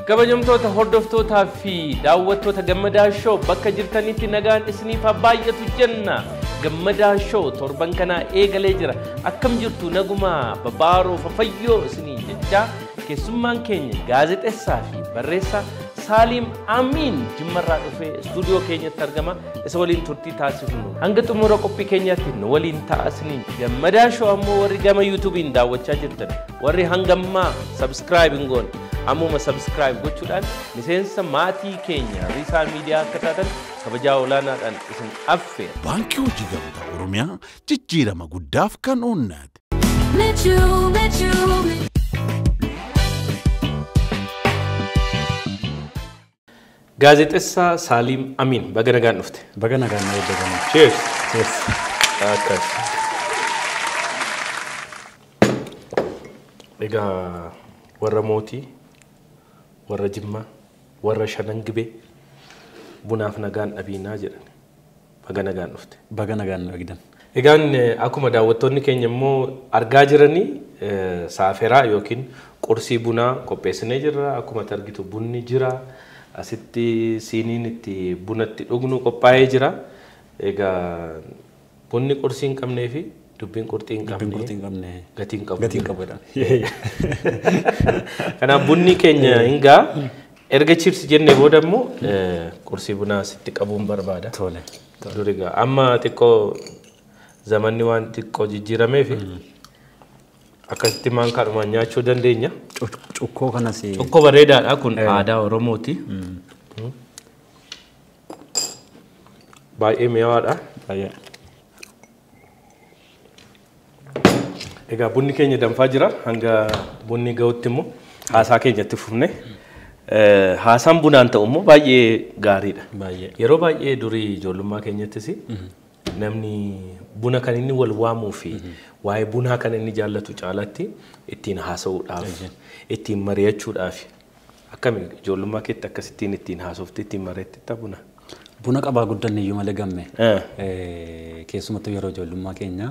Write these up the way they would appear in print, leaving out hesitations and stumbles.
Kabajamtoota hordoftootaa fi daawwattoota Gammadaa Show bakka jirtanitti nagaan isiniif haa baay'atu jenna. Gammadaa Show torban kanaa eegalee jira. Akkam jirtu nagumaa babaaroo fafayyoo isinii jechaa keessummaan keenya gaazexeessaa fi barreessaa Saaliim Amiin Jimmarraa dhufee istuudiyoo keenyatti argama. Isa waliin turtii taasifnu. Hanga xumura qophii keenyaatti nu waliin ta'a isiniin. Gammadaa Show ammoo warri gama YouTube'n daawwachaa jirtan, warri hangammaa subscribe hin goone ammuma subscribe gochuudhaan miseensa maatii keenya Risaa Miidiyaa akka taatan kabajaa olaanaadhaan isin affeera. Baankii Hojii Gamtaa Oromiyaa jijjiirama guddaaf kan oonnate. Met you, met. Gaazexeessaa Saaliim Amiin baga nagaan dhufte. Baga nagaan na eeggatame. Cheers. Cheers. Akkas. Egaa warra mootii, warra Jimmaa, warra Shanan Gibee bunaaf nagaan dhabiinaa jedhan. Baga nagaan dhufte. Baga nagaan na eegdan. Egaan akkuma daawwattoonni keenya immoo argaa jiranii saaferaa yookiin qursii bunaa qopheessinee jirra. Akkuma argitu bunni jira. Asitti siiniin itti bunatti dhugnu qophaa'ee jira. Egaa bunni qursii hin qabnee fi dubbiin qurxii hin Dubbiin qurxii hin qabne qabne gatii hin qabu. Gatii hin qabu jedhama. Kanaaf bunni keenya hin gaa. Erga chips jennee booda immoo qursii bunaa sitti qabuun barbaada. Tole. Dur egaa amma xiqqoo zamanni waan xiqqoo jijjiirameef akkasitti maankaadhumaan nyaachuu dandeenya. Cukkoo kanas Cukkoo bareedaadha kun aadaa Oromooti. Baay'ee mi'aawaadha. Baay'ee. Egaa bunni keenya danfaa jira. Hanga bunni ga'utti immoo haasaa keenyatti fufne. Haasaan bunaan ta'u immoo baay'ee gaariidha. Baay'ee. Yeroo baay'ee durii ijoollummaa keenyattis namni buna kan inni wal waamuu fi waa'ee bunaa kan inni jaallatu caalaatti ittiin haasa'uudhaaf, ittiin mari'achuudhaaf. Akkami ijoollummaa keetti akkasittiin ittiin haasofte ittiin mari'atte buna? Buna qabaa guddanne iyyuu malee gamme. Keessumattuu yeroo ijoollummaa keenya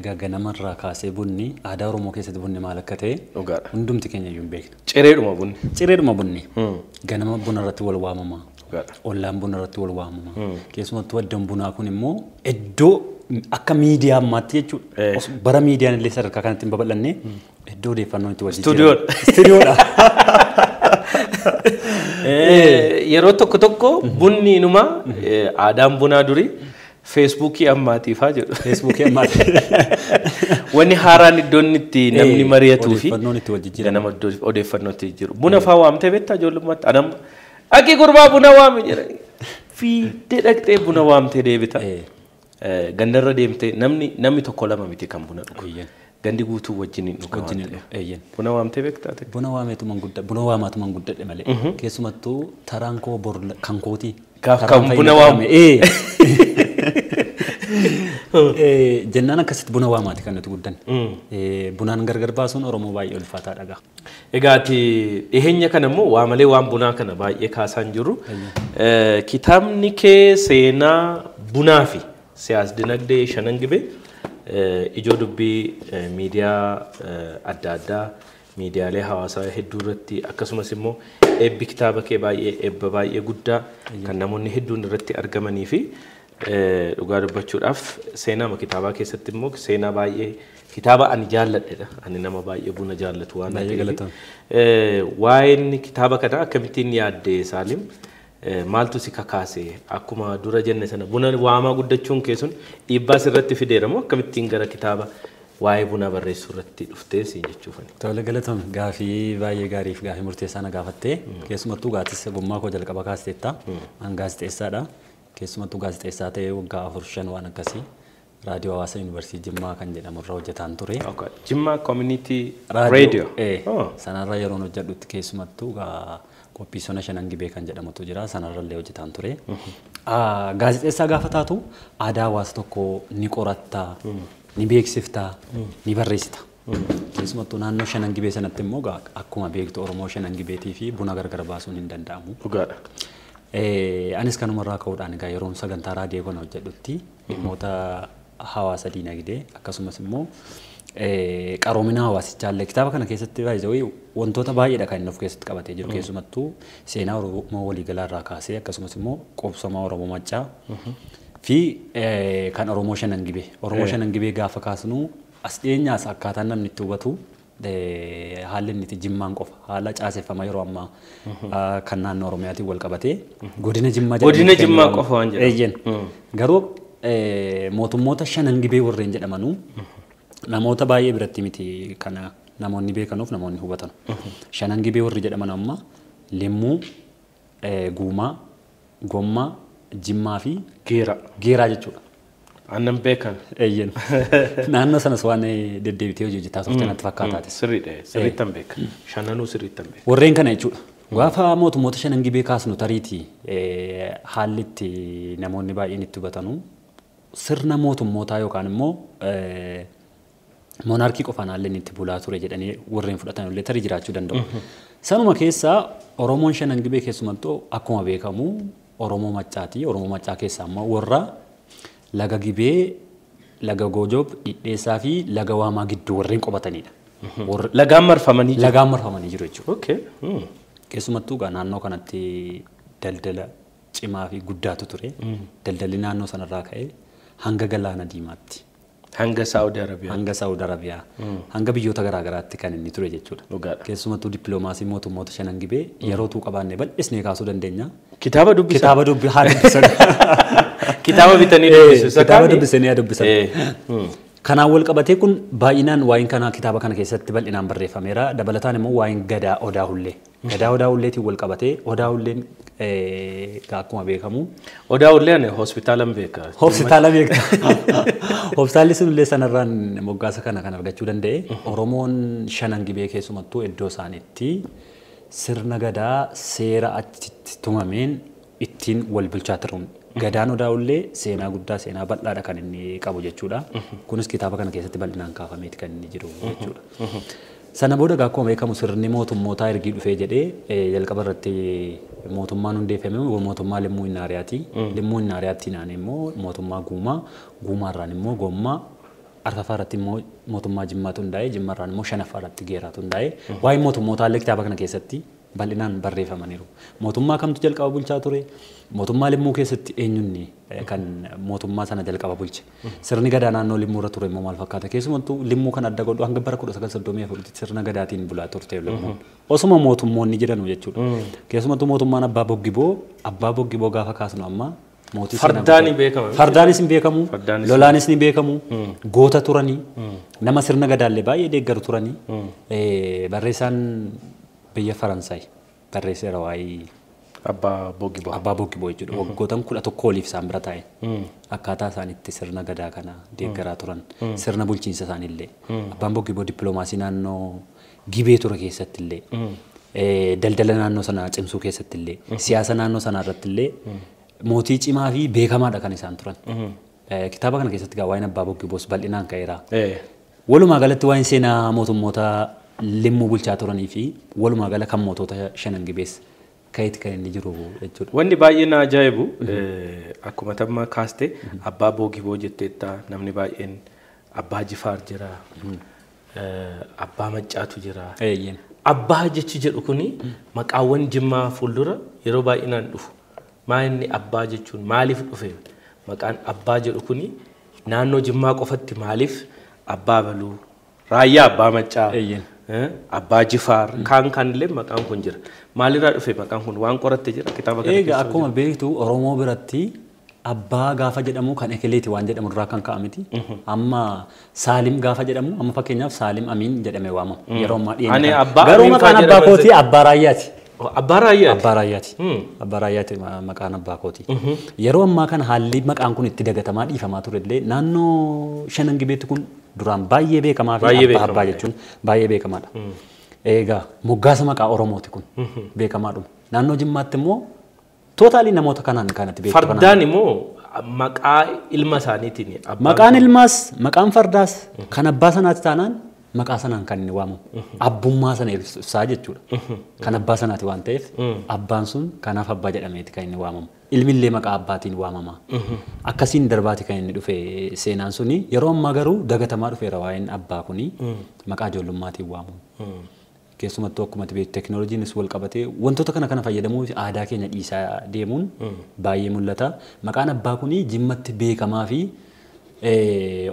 egaa ganamarraa kaasee bunni aadaa Oromoo keessatti bunni maal akka ta'e Dhugaadha. hundumti keenya iyyuu hin beekna. Cireedhuma bunni. Cireedhuma bunni. Ganama buna irratti wal waamama. Dhugaadha. Ollaan buna irratti wal waamama. Keessumattuu iddoon bunaa kun immoo iddoo akka miidiyaa ammaatti jechuudha. Bara miidiyaan illee sadarkaa kanatti hin babal'anne iddoo odeeffannoon itti wal jijjiiramu. Istuudiyoodha. Istuudiyoodha. Yeroo tokko tokko bunni inuma aadaan bunaa durii Feesbuukii ammaatiifaa jedhu. Feesbuukii ammaati. Wanni haaraan iddoon itti namni mari'atuu fi Odeeffannoon itti wal jijjiiramu. ganama odeeffannoo itti jijjiiru. Buna faa waamtee beektaa ijoollummaatti? Anam dhaqii gurbaa buna waami jedha. Fiiddee dhaqxee buna waamtee deebita. Gandarra deemtee namni tokko lama miti kan buna dhugu. Gandi guutuu wajjin hin dhuga Wajjin waan hin ta'eef. eeyyen. Buna waamtee beektaa ati? Buna waameetuman gudda buna waamaatuman guddadhe malee. Keessumattuu taraan koo bor kan kooti. Gaaf Taraan kan fayyada buna waamu. qabame. Jennaan akkasitti buna waamaati kan nuti guddanne. Bunaan gargar baasuun Oromoo baay'ee ulfaataadha gaa. Egaa ati dhiheenya kana immoo waa malee waan bunaa kana baay'ee kaasaa hin jirru. Kitaabni kee seenaa bunaa fi siyaas dinagdee Shanan Gibee ijoo dubbii miidiyaa adda addaa miidiyaalee hawaasaa hedduu irratti akkasumas immoo eebbi kitaaba kee baay'ee eebba baay'ee guddaa kan namoonni hedduun irratti argamanii fi dhugaa dubbachuudhaaf seenaa kitaabaa keessatti immoo seenaa baay'ee kitaaba ani jaalladhedha. Ani nama baay'ee buna jaallatu waan Baay'ee ta'eef. galatoomi. Waa'een kitaaba kanaa akkamittiin yaadde Saalim? Maaltu si kakaase? Akkuma dura jenne sana buna waamaa guddachuun kee sun dhiibbaa sirratti fideera moo akkamittiin gara kitaaba waa'ee bunaa barreessuu irratti dhuftee siin jechuufani? Tole galatoomi. Gaafii baay'ee gaarii fi gaafii murteessaa na gaafattee keessumattuu gaatis ogummaa koo jalqaba kaasteetta. An gaazexeessaadha. Keessumattuu gaazexeessaa ta'ee waggaa 4-5 waan akkasii raadiyoo hawaasa yuunivarsiitii Jimmaa kan jedhamu irra hojjetaan ture. Jimmaa Community Radio. Sanarra yeroon hojjedhutti keessumattuu Qophii sona shanan gibee kan jedhamutu jira. Sanarrallee hojjetaan ture. Gaazexeessaa gaafa taatu aadaa hawaasa tokkoo ni qoratta, ni beeksifta, ni barreessita. Keessumattuu naannoo shanan gibee sanatti immoo akkuma beektu Oromoo shanan gibeetii fi buna gargar baasuun hin danda'amu. Dhugaadha. Anis kanumarraa ka'uudhaan egaa yeroon sagantaa raadiyoo kana hojjedhutti dhimmoota hawaasa diinagdee akkasumas immoo qaroomina hawaasichaa illee kitaaba kana keessatti baay'ee wantoota baay'eedha kan inni of keessatti qabatee jiru keessumattuu seenaa Oromoo waliigalaa irraa kaasee akkasumas immoo qubsuma Oromoo Maccaa fi kan Oromoo shanan gibee. Oromoo shanan gibee gaafa kaasnu as dhiyeenyaas akkaataan namni itti hubatu haalli inni itti Jimmaan qofa haala caaseffama yeroo ammaa kan naannoo Oromiyaatiin wal qabatee godina Jimmaa jedhamee Godina Jimmaa qofa waan jedhamu. Eeyyeen. Garuu mootummoota shanan gibee warreen jedhamanuu namoota baay'ee biratti miti kana namoonni beekanuuf namoonni hubatan. Shanan gibee warri jedhaman amma Limmuu, Guumaa, Gommaa, Jimmaa fi Geera. Geeraa jechuudha. Aannan beekan. Eeyyeen. Naannoo sanas waan deddeebitee hojii hojjetaa turte natti fakkaataatis. Sirriidha. Sirriittan beeka. Shananuu sirriittan beeka. Warreen kana jechuudha. Gaafa mootummoota shanan gibee kaasnu tariitii haalli itti namoonni baay'een itti hubatanu sirna mootummootaa yookaan immoo moonaarkii qofaan haalli inni itti bulaa ture jedhanii warreen fudhatan illee tarii jiraachuu danda'u. Sanuma keessaa Oromoon shanan gibee keessumattuu akkuma beekamu Oromoo Maccaati. Oromoo Maccaa keessaa immoo warra laga gibee, laga Goojoob, Dhidheessaa fi laga Waamaa gidduu warreen qubatanidha. Lagaan marfamanii jiru. Lagaan marfamanii jiru jechuudha. Okay. Keessumattuu egaa naannoo kanatti daldala cimaa fi guddaatu ture. Daldalli naannoo sanarraa ka'ee hanga galaana diimaatti. Hanga Saa'ud Arabiyaa. Hanga Saa'ud Arabiyaa. Hanga biyyoota garaagaraatti kan inni ture jechuudha. Dhugaadha. Keessumattuu dippiloomaasii mootummoota shanan gibee yeroo tuu qabaanne bal'isnee kaasuu dandeenya. Kitaaba dubbisan. Kitaaba dubbi haa dubbisan. Kitaaba bitanii dubbisu. Kitaaba dubbisanii haa dubbisan. Kanaan wal qabatee kun baay'inaan waa'een kanaa kitaaba kana keessatti bal'inaan barreeffameera. Dabalataan immoo waa'een gadaa Odaa Hullee. Gadaa Odaa Hulleetiin wal qabatee Odaa Hulleen akkuma beekamu. Odaa Hullee ani hospitaalan beeka. Hospitaala beekta. Hospitaalli sun illee sanarraan moggaasa kana kan argachuu danda'e. Oromoon shanan gibee keessumattuu iddoo isaaniitti sirna gadaa seera achitti tumameen ittiin wal bulchaa turan. Gadaan Odaa Hullee seenaa guddaa seenaa bal'aadha kan inni qabu jechuudha. Kunis kitaaba kana keessatti bal'inaan kaafameeti kan inni jiru jechuudha. Sana booda akkuma beekamu sirni mootummootaa ergii dhufee jedhee jalqaba irratti mootummaan hundeeffame mootummaa Limmuu Innaariyaati. Limmuu Innaariyaatti naan immoo mootummaa Guumaa, Guumaarraan immoo Gommaa, arfaffaa irratti immoo mootummaa Jimmaatu hundaa'e, Jimmaarraan immoo shanaffaa irratti Geeraatu hundaa'e. Waa'ee mootummootaa illee kitaaba kana keessatti bal'inaan barreeffamaniiru. Mootummaa kamtu jalqaba bulchaa ture? Mootummaa Limmuu keessatti eenyunni kan mootummaa sana jalqaba bulche? Sirni gadaa naannoo Limmuu irra ture immoo maal fakkaata? Keessumattuu Limmuu kan adda godhu hanga bara 1934 sirna gadaatiin bulaa turte Limmuun. Osuma mootummoonni jedhanu jechuudha. Keessumattuu mootummaan Abbaa Boggiboo gaafa kaasnu amma mootii Fardaan ni beekama. Fardaanis ni beekamu, lolaanis ni beekamu, goota turanii, nama sirna gadaallee baay'ee deeggaru turanii, barreessaan biyya Faransaay barreesseera waa'ee Abbaa Boggiboo. Abbaa Boggiboo jechuudha. Waggootan 11 oliif isaan bira taa'e. Akkaataa isaan itti sirna gadaa kana deeggaraa turan, sirna bulchiinsa isaaniillee. Abbaan Boggiboo dippiloomaasii naannoo Gibee ture keessatti illee, daldala naannoo sanaa cimsuu keessatti illee, siyaasa naannoo sanaa irratti illee mootii cimaa fi beekamaadha kan isaan turan. Kitaaba kana keessatti waa'een Abbaa Boggiboos bal'inaan ka'eera. Walumaa galatti waa'een seenaa mootummoota Limmuu bulchaa turanii fi walumaa gala kan mootota shanan gibees ka'eeti kan inni jiru jechuudha. Wanni baay'ee na ajaa'ibu akkuma tamma kaaste Abbaa Boggiboo jetteetta namni baay'een Abbaa Jifaar jira, Abbaa Maccaatu jira. Abbaa jechi jedhu kuni maqaawwan Jimmaa fuuldura yeroo baay'inaan dhufu. Maa inni Abbaa jechuun maaliif dhufe? Maqaan Abbaa jedhu kuni naannoo Jimmaa qofatti maaliif Abbaa Baluu, Raayyaa Abbaa Maccaa, Abbaa Jifaar kaan kaanillee maqaan kun jira. Maalirraa dhufe maqaan kun waan qoratte jira kitaaba kana keessa? Egaa akkuma beektu Oromoo biratti Abbaa gaafa jedhamu kan ekeleeti waan jedhamu irraa kan ka'amiti. Amma Saalim gaafa jedhamu amma fakkeenyaaf Saalim Amiin jedhamee waamama. Yeroo ammaa dhiyeenya. Garuu maqaan abbaa kootii Abbaa Raayyaati. Abbaa Raayyaati. Abbaa Raayyaati. Abbaa Raayyaati maqaan abbaa kooti. Yeroo ammaa kana haalli maqaan kun itti dagatamaa dhiifamaa ture illee naannoo shanan gibeetti kun duraan baay'ee beekamaa fi abbaa jechuun baay'ee beekamaadha. Egaa moggaasa maqaa Oromooti kun beekamaadhuma. Naannoo Jimmaatti immoo tootaalii namoota kanaan kanatti beekamu. Fardaan immoo maqaa ilma isaaniitiin. Maqaan ilmaas maqaan fardaas kan abbaa sanaati taanaan maqaa sanaan kan inni waamamu. Abbummaa sana ibsaa jechuudha. Kan abbaa sanaati waan ta'eef abbaan sun kanaaf abbaa jedhameeti kan inni waamamu. Ilmillee maqaa abbaatiin waamama. Akkasiin darbaati kan inni dhufe seenaan suni yeroo ammaa garuu dagatamaa dhufeera waa'een abbaa kuni maqaa ijoollummaatiin waamamu. Keessumattuu akkuma beektu teekinooloojiinis wal qabatee wantoota kana fayyadamuu aadaa keenya dhiisaa deemuun baay'ee mul'ata. Maqaan abbaa kuni Jimmatti beekamaa fi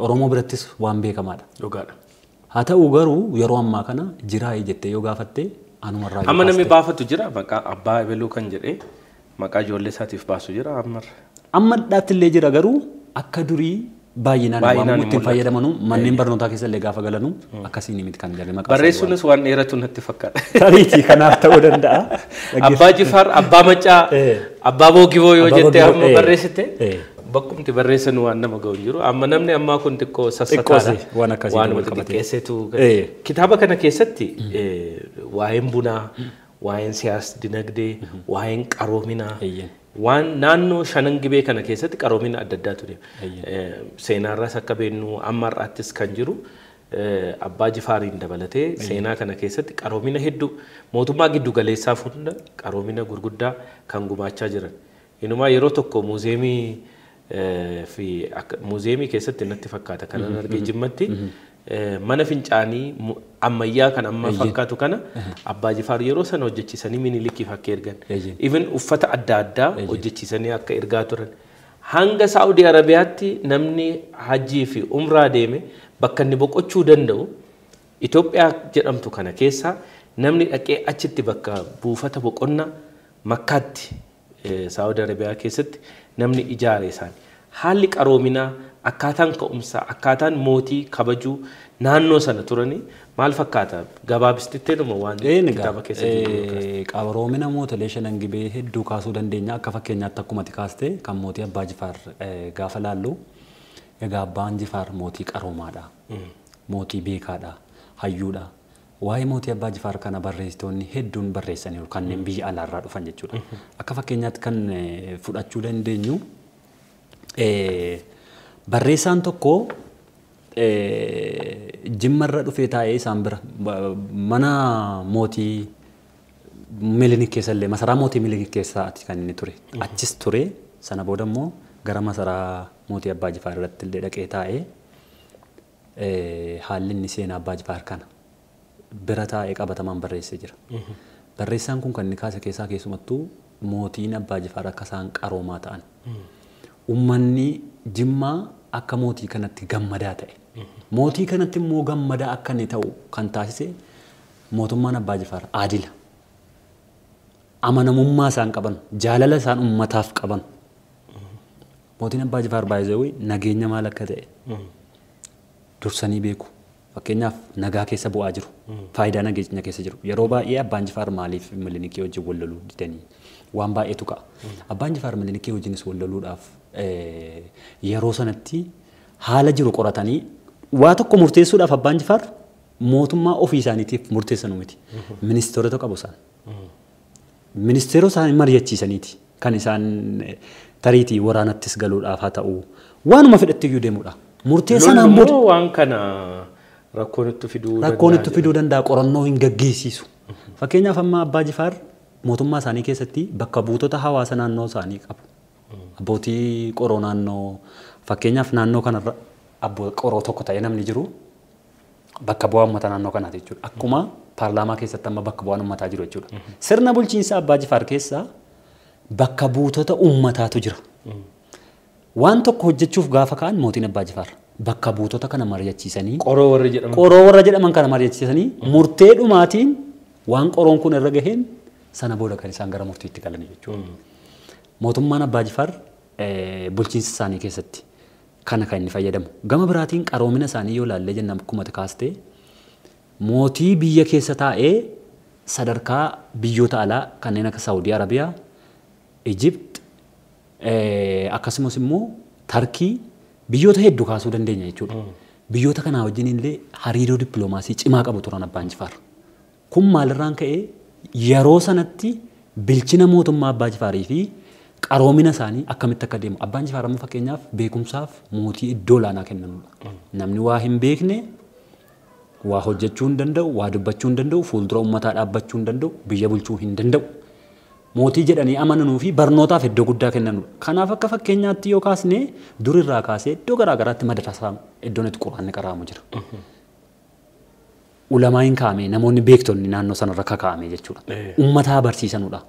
Oromoo birattis waan beekamaadha. Dhugaadha. Haa ta'u garuu yeroo ammaa kana jiraa jettee yoo gaafatte anumarraa. Amma namni baafatu jira maqaa abbaa ebeluu kan jedhee maqaa ijoollee isaatiif baasu jira ammarra. Amma dhaattillee jira garuu akka durii baay'inaan waamamu ittiin fayyadamanu manneen barnootaa keessa illee gaafa galanu akkasiin miti kan jedhame maqaa. Barreessuunis waan dheeratu natti fakkaata. Tariitii kanaaf ta'uu danda'a. Abbaa Jifaar, Abbaa Macaa, Abbaa Boogiboo yoo jettee amma barreessite bakkumti barreessan waan nama ga'u hin jiru. Amma namni ammaa kun xiqqoo sassataadha. Waan akkasii waan wal xiqqeessetu. Kitaaba kana keessatti waa'een bunaa, waa'een siyaas dinagdee, waa'een qaroominaa waan naannoo shanan gibee kana keessatti qaroomina adda addaatu deema. Seenaarraas akka beeknu amma har'aattis kan jiru Abbaa Jifaariin dabalatee seenaa kana keessatti qaroomina hedduu mootummaa giddu galeessaaf hunda qaroomina gurguddaa kan gumaachaa jiran. Inumaa yeroo tokko muuzeemii fi muuzeemii keessatti natti fakkaata kanan argee Jimmatti mana fincaanii ammayyaa kan amma fakkaatu kana Abbaa Jifaar yeroo sana hojjechiisanii Minilikiif akka ergan. Even uffata adda addaa hojjechiisanii akka ergaa turan. Hanga Saa'udii Arabiyaatti namni hajjii fi umraa deeme bakka inni boqochuu danda'u Itoophiyaa jedhamtu kana keessa namni dhaqee achitti bakka buufata boqonnaa Makkaatti Saa'udii Arabiyaa keessatti namni ijaare isaani. Haalli qaroominaa akkaataan ka'umsaa akkaataan mootii kabajuu naannoo sana turanii maal fakkaata gabaabistitteedhuma waan kitaaba keessa jiru. Qaroomina mootolee shanan gibee hedduu kaasuu dandeenya akka fakkeenyaatti akkumatti kaaste kan mootii Abbaa Jifaar gaafa laallu egaa Abbaan Jifaar mootii qaroomaadha. Mootii beekaadha. Hayyuudha. Waa'ee mootii Abbaa Jifaar kana barreessitoonni hedduun barreessaniiru kanneen biyya alaarraa dhufan jechuudha. Akka fakkeenyaatti kan fudhachuu dandeenyu barreessaan tokko Jimmarra dhufee taa'ee isaan bira mana mootii Minilik keessa illee masaraa mootii Minilik keessaati kan inni ture. Achis ture sana booda immoo gara masaraa mootii Abbaa Jifaar irratti illee dhaqee taa'ee haalli inni seenaa Abbaa Jifaar kana bira taa'ee qabatamaan barreessee jira. Barreessaan kun kan inni kaase keessaa keessumattuu mootiin Abbaa Jifaar akka isaan qaroomaa ta'an. Uummanni Jimmaa akka mootii kanatti gammadaa ta'e. Mootii kanatti immoo gammadaa akka inni ta'u kan taasise mootummaan Abbaa Jifaar adila. Amanamummaa isaan qaban, jaalala isaan uummataaf qaban. Mootiin Abbaa Jifaar baay'ee nageenya maal akka ta'e dursanii beeku. Fakkeenyaaf nagaa keessa bu'aa jiru. Faayidaa nageenya keessa jiru. Yeroo baay'ee Abbaan Jifaar maaliif Minilikii wajjin wal loluu didanii waan baay'eetu ka'a. Abbaan Jifaar Minilikii wajjinis wal loluudhaaf yeroo sanatti haala jiru qoratanii waa tokko murteessuudhaaf Abbaan Jifaar mootummaa ofii isaaniitiif murteessanuu miti. Ministeerota qabu isaan. Ministeerota isaanii mari'achiisaniiti kan isaan tariitii waraanattis galuudhaaf haa ta'u waanuma fedhatti iyyuu deemuudha. Murteessan ammoo waan kana rakkoon itti fiduu danda'a. Rakkoon itti fiduu danda'a qorannoo hin gaggeessisu. Fakkeenyaaf amma Abbaa Jifaar mootummaa isaanii keessatti bakka buutota hawaasa naannoo isaanii qabu. Abbootii qoroo naannoo fakkeenyaaf naannoo kanarra abboo qoroo tokko ta'ee namni jiru bakka bu'aa uummata naannoo kanaati jechuudha. Akkuma paarlaamaa keessatti amma bakka bu'aan uummataa jiru jechuudha. Sirna bulchiinsa Abbaa Jifaar keessa bakka buutota uummataatu jira. Waan tokko hojjechuuf gaafa ka'an mootiin Abbaa Jifaar bakka buutota kana mari'achiisanii qoroo warra jedhaman kana mari'achiisanii murtee dhumaatiin waan qoroon kun irra gaheen sana booda kan isaan gara murtiitti galanii jechuudha. Mootummaan Abbaa Jifaar bulchiinsa isaanii keessatti kana kan inni fayyadamu. Gama biraatiin qaroomina isaanii yoo ilaalle jenna akkuma kaastee mootii biyya keessa taa'ee sadarkaa biyyoota alaa kanneen akka Saawudii Arabiyaa, Ijipt, akkasumas immoo Tarkii biyyoota hedduu kaasuu dandeenya jechuudha. Biyyoota kanaa wajjin illee hariiroo dippiloomaasii cimaa qabu turan Abbaan Jifaar. Kun maalirraan ka'ee yeroo sanatti bilchina mootummaa Abbaa Jifaarii fi qaroomina isaanii akkamitti akka deemu. Abbaan Jifaar amma fakkeenyaaf beekumsaaf mootii iddoo olaanaa kennanudha. Namni waa hin beekne waa hojjechuu hin danda'u, waa dubbachuu hin danda'u, fuuldura uummataa dhaabbachuu hin danda'u, biyya bulchuu hin danda'u. Mootii jedhanii amananuu fi barnootaaf iddoo guddaa kennanudha. Kanaaf akka fakkeenyaatti yoo kaasne durirraa kaasee iddoo garaa garaatti madrasaa iddoon itti quraanni qaraamu jira. Ulamaayin kaa'ame namoonni beektonni naannoo sanarra kakaa'ame jechuudha. Uummataa barsiisanudha.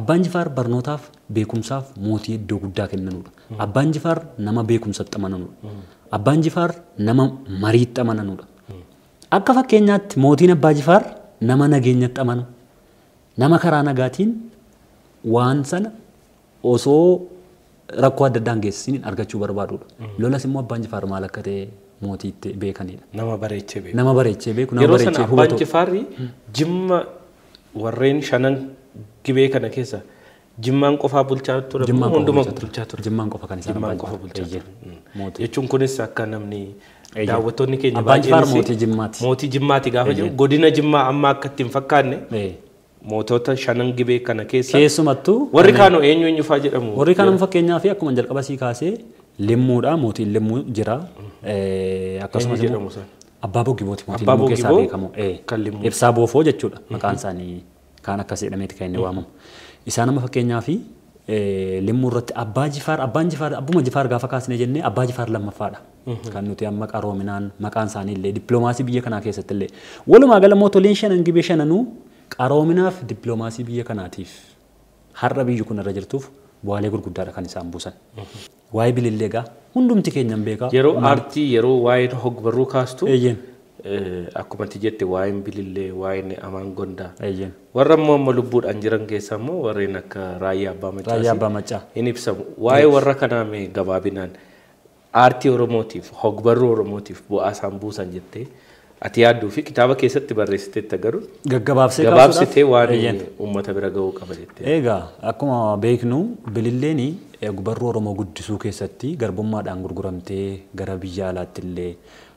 Abbaan Jifaar barnootaaf beekumsaaf mootii iddoo guddaa kennanudha. Abbaan Jifaar nama beekumsatti amananudha. Abbaan Jifaar nama mariitti amananudha. Akka fakkeenyaatti mootiin Abbaa Jifaar nama nageenyatti amanu, nama karaa nagaatiin waan sana osoo rakkoo adda addaan geessisiin argachuu barbaadudha. Lolas immoo Abbaan Jifaar maal akka ta'e mootiitti beekanidha. Nama bareechee beeku. Nama bareechee beeku, nama Yeroo sana bareechee Abbaan hubatu. Jifaarri Jimma warreen shanan Gibee kana keessa Jimmaan qofaa bulchaa ture moo Jimmaan qofa hunduma bulchaa ture. bulchaa ture? Jimmaan qofa kan isaan Jimmaan Abbaan qofa Jifaar. bulchaa Eeyyee. ture. Mootii. Jechuun kunis akka namni daawwattoonni keenya Abbaan Jifaar baay'eenis mootii Jimmaati. Mootii Jimmaati gaafa jedhu godina Jimmaa amma akka itti hin fakkaanne mootota shanan Gibee kana keessa Keessumattuu warri kaanoo eenyu eenyu fa'aa jedhamu. Warri kaan fakkeenyaa fi akkuma jalqaba sii kaasee Limmuudha, mootiin Limmuu jira. Akkasumas Eenyu immoo jedhamu isaan? Abbaa Bogibooti mootiin Abbaa Limmuu keessaa Boggiboo beekamu. kan Limmuu. Ibsaa Boofoo jechuudha maqaan isaanii kaan akkas jedhameeti kan inni waamamu. Isaan amma fakkeenyaa fi Limmuu irratti Abbaa Jifaar, Abbaan Jifaar, Abbuma Jifaar gaafa kaasne jennee Abbaa Jifaar lammaffaadha. Kan nuti amma qaroominaan maqaan isaanii illee dippiloomaasii biyya kanaa keessatti illee walumaa gala mootoleen shanan Gibee shananuu qaroominaaf dippiloomaasii biyya kanaatiif har'a biyyi kun irra jirtuuf bu'aalee gurguddaadha kan isaan buusan. Waa'ee bilillee egaa hundumti keenyan beekaa. Yeroo aartii yeroo waa'een hogbarruu kaastu Eeyyeen. akkuma ati jette waa'een bilillee waa'een Amaan Gondaa. Eeyyeen. Warra immoo amma lubbuudhaan jiran keessaa immoo warreen akka Raayyaa Abbaa Maccaas Raayyaa Abbaa Maccaa. hin ibsamu. Waa'ee warra kanaa mee gabaabinaan aartii Oromootiif hogbarruu Oromootiif bu'aa isaan buusan jettee ati yaadduu fi kitaaba keessatti barreessiteetta garuu Gaggabaabsee gabaabsitee waan Eeyyeen. uummata bira ga'uu qaba jettee. Egaa akkuma beeknu bililleen ogbarruu Oromoo guddisuu keessatti garbummaadhaan gurguramtee gara biyya alaatti illee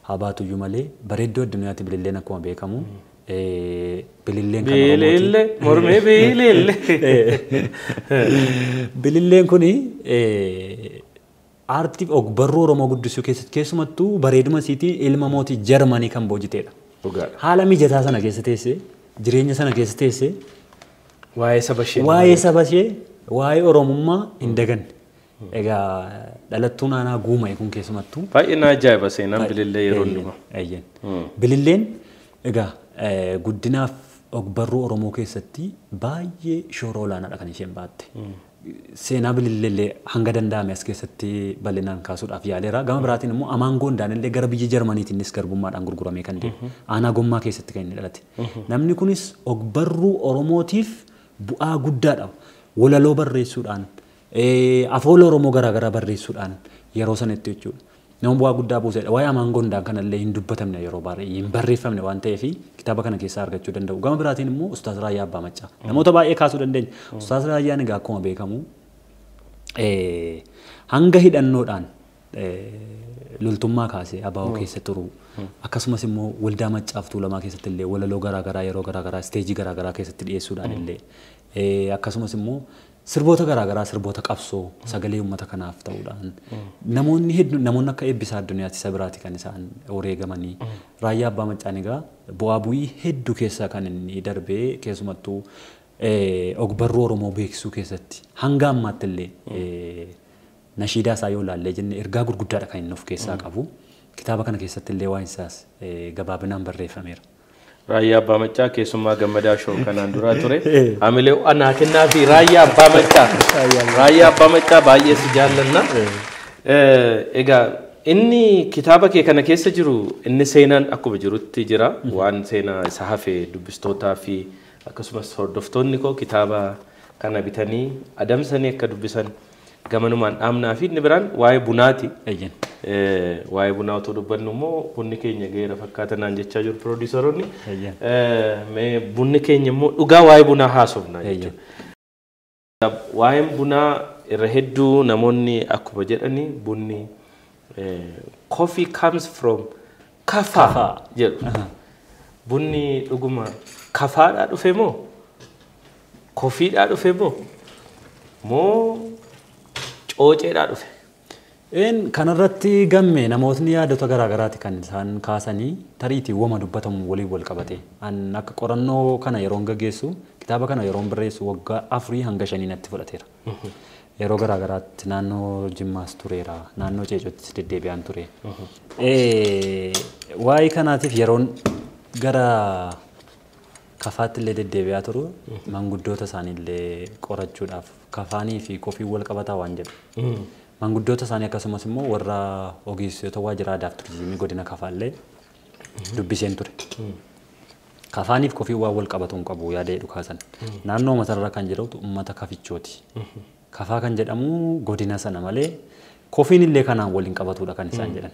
haa baatuyyuu malee bareedduu addunyaatti bililleen akkuma beekamu bililleen kan Oromooti. Bilillee mormee bilillee. Bililleen kuni aartii ogbarruu Oromoo guddisuu keessatti keessumattuu bareeduma isiitiin ilma mootii Jarmanii kan boojiteedha. Dhugaadha. Haala mijataa sana keessa teessee jireenya sana keessa teessee Waa'ee saba ishee. waa'ee saba ishee waa'ee Oromummaa hin daganne. Egaa dhalattuun aanaa guuma'e kun keessumattuu Baay'ee na ajaa'iba seenaan bilillee yeroo hundumaa. Eeyyeen. Bililleen egaa guddinaaf ogbarruu Oromoo keessatti baay'ee shoora olaanaadha kan isheen baatte. Seenaa bililleellee hanga danda'ame as keessatti bal'inaan kaasuudhaaf yaaleera. Gama biraatiin immoo Amaan Gondaan illee gara biyya Jarmaniitiinis garbummaadhaan gurguramee kan deemu. Aanaa Gommaa keessatti kan inni dhalate. Namni kunis ogbarruu Oromootiif bu'aa guddaadha. Walaloo barreessuudhaan, afoola Oromoo garaagaraa barreessuudhaan yeroo sanatti jechuudha. Nama bu'aa guddaa buusedha. Waa'ee Amaan Gondaan kanallee hin dubbatamne yeroo baay'ee hin barreeffamne waan ta'eef kitaaba kana keessaa argachuu danda'u. Gama biraatiin immoo Ustaaz Raayyaa Abbaa Maccaa. Namoota baay'ee kaasuu dandeenya. Ustaaz Raayyaan egaa akkuma beekamu hanga hidhannoodhaan loltummaa kaasee ABO keessa turuu akkasumas immoo waldaa Maccaaf Tuulamaa keessatti illee walaloo garaagaraa yeroo garaagaraa isteejii garaagaraa keessatti dhiyeessuudhaan illee akkasumas immoo sirboota garaagaraa sirboota qabsoo sagalee uummata kanaaf ta'uudhaan namoonni hedduun namoonni akka Eebbisaa Addunyaatti isa biraati kan isaan wareegamanii. Raayyaa Abbaa Maccaan egaa bu'aa bu'ii hedduu keessaa kan inni darbee keessumattuu ogbarruu Oromoo beeksisuu keessatti hanga ammaatti illee nashiidaa isaa yoo ilaallee jenne ergaa gurguddaadha kan inni of keessaa qabu. Kitaaba kana keessatti illee waan isaas gabaabinaan barreeffameera. Raayyaa Abbaa Maccaa keessummaa Gammadaa Show kanaan duraa ture. Hamilee anaa kennaa fi Raayyaa Abbaa Maccaa. Raayyaa Abbaa Maccaa baay'ee si jaallanna. Egaa inni kitaaba kee kana keessa jiru inni seenaan akkuma jirutti jira. Waan seenaa isa hafe dubbistootaa fi akkasumas hordoftoonni koo kitaaba kana bitanii adamsanii akka dubbisan gamanumaan dhaamnaa fi inni biraan waa'ee bunaati. Eeyyeen. Waa'ee bunaa otoo dubbannu immoo bunni keenya ga'eera fakkaata naan jechaa jiru piroodiisaroonni. Eeyyeen. Mee bunni keenya immoo dhugaa waa'ee bunaa haasofna jechuudha. Waa'een bunaa irra hedduu namoonni akkuma jedhani bunni coffee comes from Kafaa jedhu. Bunni dhuguma Kafaadhaa dhufe moo? Kofiidhaa dhufe moo? Moo cooceedhaa dhufe? Kanarratti gamme namootni yaadota garaagaraati kan isaan kaasanii tariitii wama dubbatamu waliin wal qabate. An akka qorannoo kana yeroon gaggeessu kitaaba kana yeroon barreessu waggaa 4 hanga 5 natti fudhateera. Yeroo garaagaraatti naannoo Jimmaas tureera, naannoo Ceecottis deddeebi'aan ture. Waa'ee kanaatiif yeroon gara kafaatti illee deddeebi'aa turu manguddoota isaaniillee qorachuudhaaf kafaanii fi kofiin wal qabataa waan jedhu. Manguddoota isaanii akkasumas immoo warra ogeessota waajjira aadaa fi turizimii godina kafaallee dubbiseen ture. Kafaaniif kofiin waan wal qabatu hin qabu yaada jedhu kaasan. Naannoo matarra kan jedhamtu uummata kafichooti. Kafaa kan jedhamu godina sana malee kofiin illee kanaan waliin qabatudha kan isaan jedhan.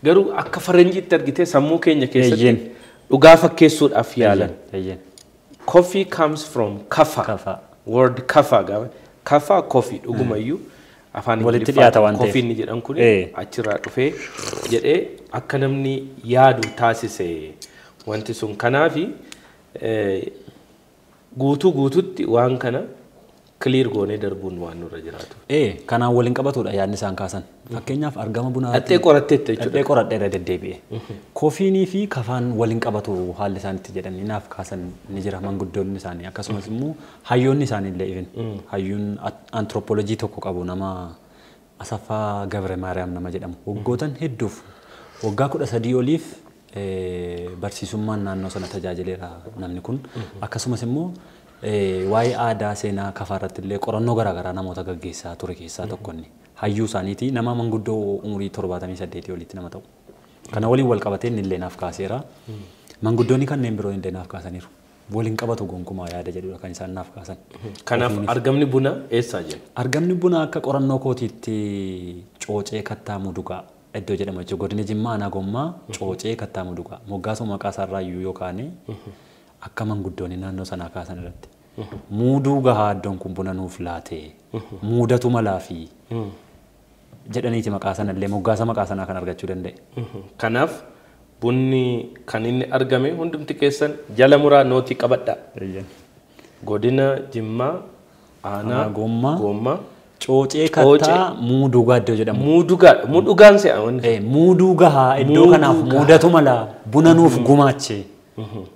Garuu akka faranjiitti argitee sammuu keenya keessatti dhugaa fakkeessuudhaaf yaalan. Coffee comes from kafa. Word kafa gaafa. Kafa coffee dhugumayyuu afaan walitti dhiyaata waan ta'eef. Kofiin ni jedhan kun achirraa dhufee jedhee akka namni yaadu taasise wanti sun. Kanaafi guutuu guututti waan kana clear goonee darbuun waan nurra jiraatu. Kanaan waliin qabatudha yaadni isaan kaasan. Fakkeenyaaf argama bunaa. Dhattee qoratteetta jechuudha. Dhattee qoradheera deddeebi'e. Kofiinii fi kafaan waliin qabatu haalli isaan itti jedhanii naaf kaasan ni jira manguddoonni isaanii akkasumas immoo hayyoonni isaanii illee even hayyuun antiroopoolojii tokko qabu nama Asaffaa Gabre Maariyaam nama jedhamu waggootan hedduuf waggaa 13 oliif barsiisummaan naannoo sana tajaajileera namni kun akkasumas immoo waa'ee aadaa seenaa kafaa irratti illee qorannoo garaagaraa namoota gaggeessaa ture keessaa tokko inni. Hayyuu isaaniiti nama manguddoo umurii 78 olitti nama ta'u. Kana waliin wal qabatee inni illee naaf kaaseera. Manguddoonni kanneen biroo illee naaf kaasaniiru. Waliin qabatu gonkumaa yaada jedhudha kan isaan naaf kaasan. Kanaaf argamni bunaa eessaa jira? Argamni bunaa akka qorannoo kootiitti Coocee Kattaa Mudugaa iddoo jedhamu jechuudha. Godina Jimmaa aanaa Gommaa Coocee Kattaa Mudugaa. Moggaasuma maqaa isaarraa iyyuu yookaan akka manguddoonni naannoo sanaa kaasan irratti. Muuduu gahaa iddoon kun buna nuuf laate muudatu malaa fi jedhaniiti maqaa sanallee moggaasa maqaa sanaa kan argachuu danda'e. Kanaaf bunni kan inni argame hundumti keessan jala muraa nootii qabadhaa. Godina Jimmaa aanaa Gommaa Coocee Kattaa Muudugaa iddoo jedhamu. Muudugaa muudugaan se'a wanni. Muuduu gahaa iddoo kanaaf muudatu malaa buna nuuf gumaache.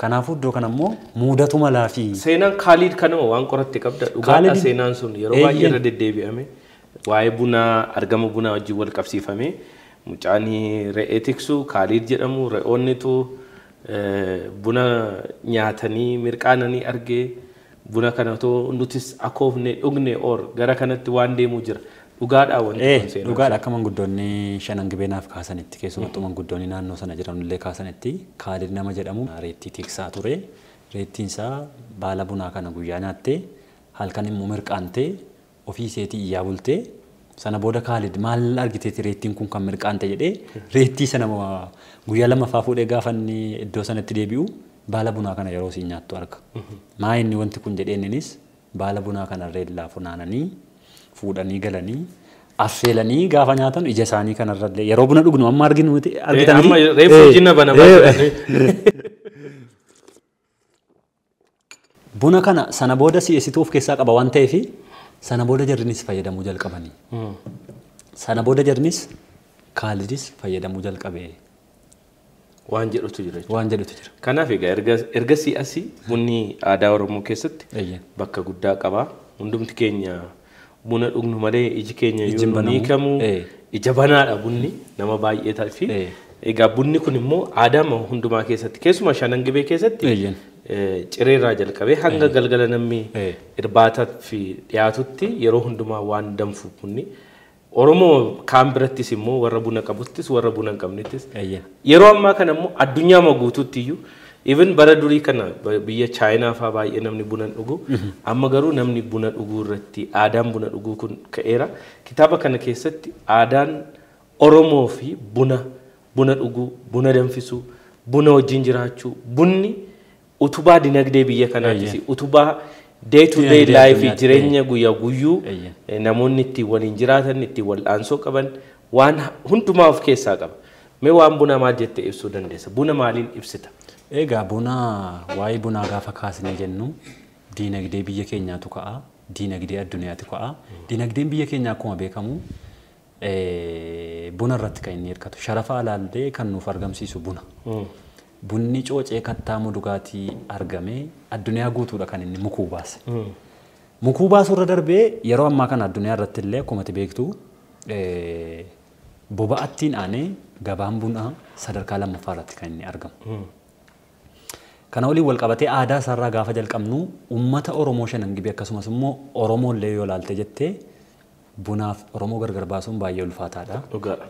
Kanaafuu iddoo kana immoo muudatu malaa fi. Seenaan Kaaliid kanuma waan qoratte qabda. Dhugaadha seenaan sun yeroo baay'ee irra deddeebi'ame waa'ee bunaa argama bunaa wajjin wal qabsiifame mucaan re'ee tiksu Kaaliid jedhamu re'oonnitu buna nyaatanii mirqaananii argee buna kana otoo nutis akoofne dhugne or gara kanatti waan deemuu jira. Dhugaadha wanti kun seenaa. Dhugaadha akka manguddoonni shanan gibeenaaf kaasanitti keessumattuu manguddoonni naannoo sana jiran illee kaasanitti Kaalid nama jedhamu reettii tiksaa ture. Reettiin isaa baala bunaa kana guyyaa nyaattee halkan immoo mirqaantee ofii isheetii iyyaa bultee sana booda Kaalid maal argiteeti reettiin kun kan mirqaante jedhee reettii sana guyyaa lammaffaa fuudhee gaafa inni iddoo sanatti deebi'u baala bunaa kana yeroo isiin nyaattu arga. Maa inni wanti kun jedhee innis baala bunaa kana reellaa funaananii fuudhanii galanii affeelanii gaafa nyaatan ija isaanii kanarrallee yeroo buna dhugnu amma arginu miti argitan Amma reefu hojiin banamaa jedhanii. Buna kana sana booda si'eessituu of keessaa qaba waan ta'eef sana booda jarrinis fayyadamuu jalqabanii. Sana booda jarrinis Kaalidis fayyadamuu jalqabe. Waan jedhutu jira jechuudha. Waan jedhutu jira. Kanaaf egaa ergasii asii bunni aadaa Oromoo keessatti bakka guddaa qaba. Hundumti keenya buna dhugnu malee iji keenya yoo ni kamu ija banaadha bunni nama baay'ee fi egaa bunni kun immoo aadaa hundumaa keessatti keessumaa shanan gibee keessatti cireerraa jalqabee hanga galgala namni irbaataa fi dhiyaatutti yeroo hundumaa waan danfu bunni. Oromoo kaan birattis immoo warra buna qabuttis warra buna hin qabnettis yeroo ammaa kana immoo addunyaa guutuutti iyyuu even bara durii kana biyya Chaayinaa fa'aa baay'ee namni buna dhugu amma garuu namni buna dhuguu irratti aadaan buna dhuguu kun ka'eera. Kitaaba kana keessatti aadaan Oromoo fi buna dhuguu, buna danfisuu, buna wajjin jiraachuu, bunni utubaa dinagdee biyya kanaatis utubaa day to day life jireenya guyyaa guyyuu namoonni ittiin waliin jiraatan ittiin wal'aansoo qaban waan hundumaa of keessaa qaba. Mee waan buna maal jettee ibsuu dandeessa? Buna maaliin ibsita? Egaa buna waa'ee bunaa gaafa kaasnee jennu diinagdee biyya keenyaatu ka'a, diinagdee addunyaatu ka'a. Diinagdeen biyya keenyaa akkuma beekamu buna irratti kan inni hirkatu. Sharafa alaallee kan nuuf argamsiisu buna. Bunni coocee kattaa mudugaatii argamee addunyaa guutuudha kan inni mukuu baase. Mukuu baasuu irra darbee yeroo ammaa kana addunyaa irratti illee akkuma ati beektu boba'attiin aanee gabaan bunaa sadarkaa lammaffaa irratti kan inni argamu. Kana waliin wal qabatee aadaa isaarraa gaafa jalqabnu uummata Oromoo Shanan Gibee akkasumas immoo Oromoo illee yoo ilaalte jettee bunaaf Oromoo gargar baasuun baay'ee ulfaataadha.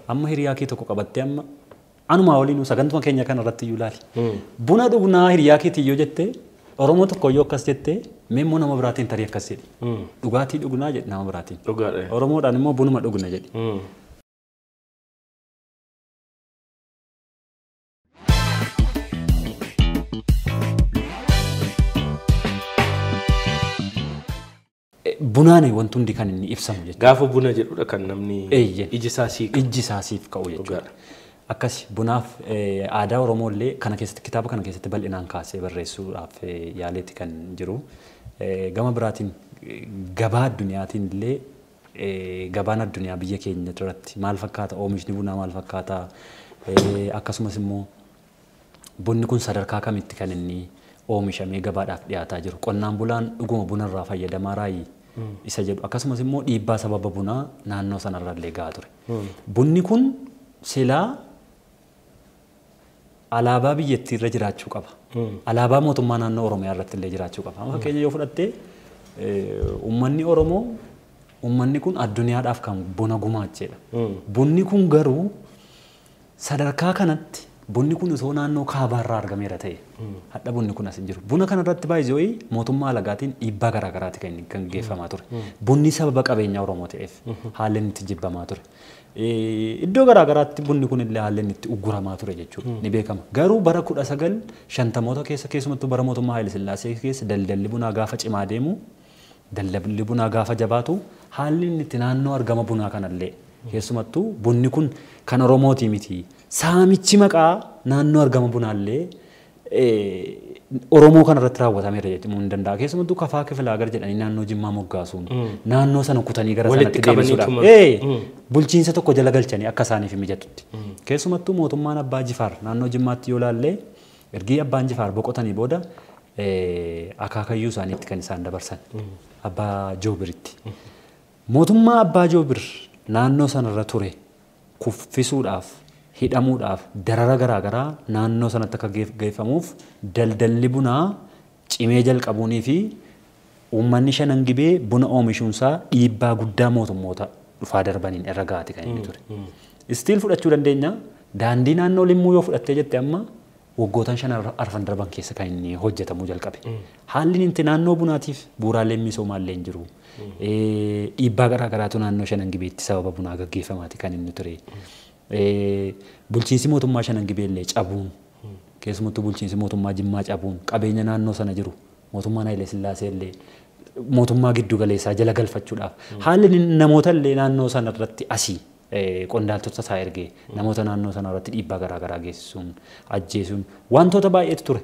Amma hiriyaa kee tokko qabattee amma anumaa waliin sagantuma keenya kana irratti iyyuu ilaali. Buna dhugnaa hiriyaa keetii yoo jettee Oromoo tokko yoo akkas jettee mee immoo nama biraatiin tarii akkas jedhi. Dhugaatii dhugnaa jedhi nama biraatiin. Oromoodhaan immoo bunuma dhugna jedhi. Bunaan wanti hundi kan inni ibsamu jechuudha. Gaafa buna jedhudha kan namni iji isaa siif iji isaa siif ka'u jechuudha. Akkas bunaaf aadaa Oromoo illee kana keessatti kitaaba kana keessatti bal'inaan kaasee barreessuudhaaf yaaleetti kan jiru. Gama biraatiin gabaa addunyaatiin illee gabaan addunyaa biyya keenya irratti maal fakkaata, oomishni bunaa maal fakkaata, akkasumas immoo bunni kun sadarkaa kamitti kan inni oomishamee gabaadhaaf dhiyaataa jiru. Qonnaan bulaan dhuguma bunarraa fayyadamaa raayii isa jedhu akkasumas immoo dhiibbaa sababa bunaa naannoo sanarra illee gahaa ture. Bunni kun silaa alaabaa biyyattii irra jiraachuu qaba. Alaabaa mootummaa naannoo Oromiyaa irratti illee jiraachuu qaba. Amma fakkeenya yoo fudhatte uummanni Oromoo uummanni kun addunyaadhaaf kan buna gumaacheedha. Bunni kun garuu sadarkaa kanatti bunni kun osoo naannoo kaabaarraa argameera ta'e hadha bunni kun as hin jiru. Buna kanarratti baay'ee mootummaa alagaatiin dhiibbaa garaagaraati kan inni gaggeeffamaa ture. Bunni sababa qabeenya Oromoo ta'eef haalli inni itti jibbamaa ture. Iddoo garaagaraatti bunni kun illee haalli inni itti ugguramaa ture jechuudha ni beekama. Garuu bara 1950moota keessa keessumattuu bara mootummaa Haayile Sillaasee keessa daldalli bunaa gaafa cimaa deemu daldalli bunaa gaafa jabaatu haalli inni itti naannoo argama bunaa kanallee keessumattuu bunni kun kan Oromootii miti. Saamichi maqaa naannoo argama bunaallee Oromoo kanarratti raawwatameera jechuun hin danda'a. Keessumattuu Kafaa Kifilaagar jedhanii naannoo Jimmaa moggaasuun naannoo sana kutanii gara sanatti deebisuudhaaf bulchiinsa tokko jala galchanii akka isaaniif mijatutti. Keessumattuu mootummaan Abbaa Jifaar naannoo Jimmaatti yoo ilaalle ergi Abbaan Jifaar boqotanii booda akaakayyuu isaaniitti kan isaan dabarsan Abbaa Joobiritti. Mootummaa Abbaa Joobir naannoo sanarra ture kuffisuudhaaf hidhamuudhaaf darara garaagaraa naannoo sanatti akka geeffamuuf daldalli bunaa cimee jalqabuunii fi uummanni Shanan Gibee buna oomishuunsaa dhiibbaa guddaa mootummoota dhufaa darbaniin irra gahaati kan inni ture. Istiil fudhachuu dandeenya. Daandii naannoo Limmuu yoo fudhattee jette amma waggootaan 5 darban keessa kan inni hojjetamuu jalqabe. Haalli inni naannoo bunaatiif bu'uuraaleen misoomaa illee hin jiru. Dhiibbaa garaagaraatu naannoo Shanan Gibeetti sababa bunaa gaggeeffamaati kan inni ture. Bulchiinsi mootummaa Shanan Gibee illee cabuun keessumattuu bulchiinsi mootummaa Jimmaa cabuun qabeenya naannoo sana jiru mootummaan Haayile Sillaasee illee mootummaa giddu galeessaa jala galfachuudhaaf haalli namoota illee naannoo sana irratti asii qondaaltota isaa ergee namoota naannoo sana irratti dhiibbaa garaagaraa geessisuun ajjeesuun wantoota baay'eetu ture.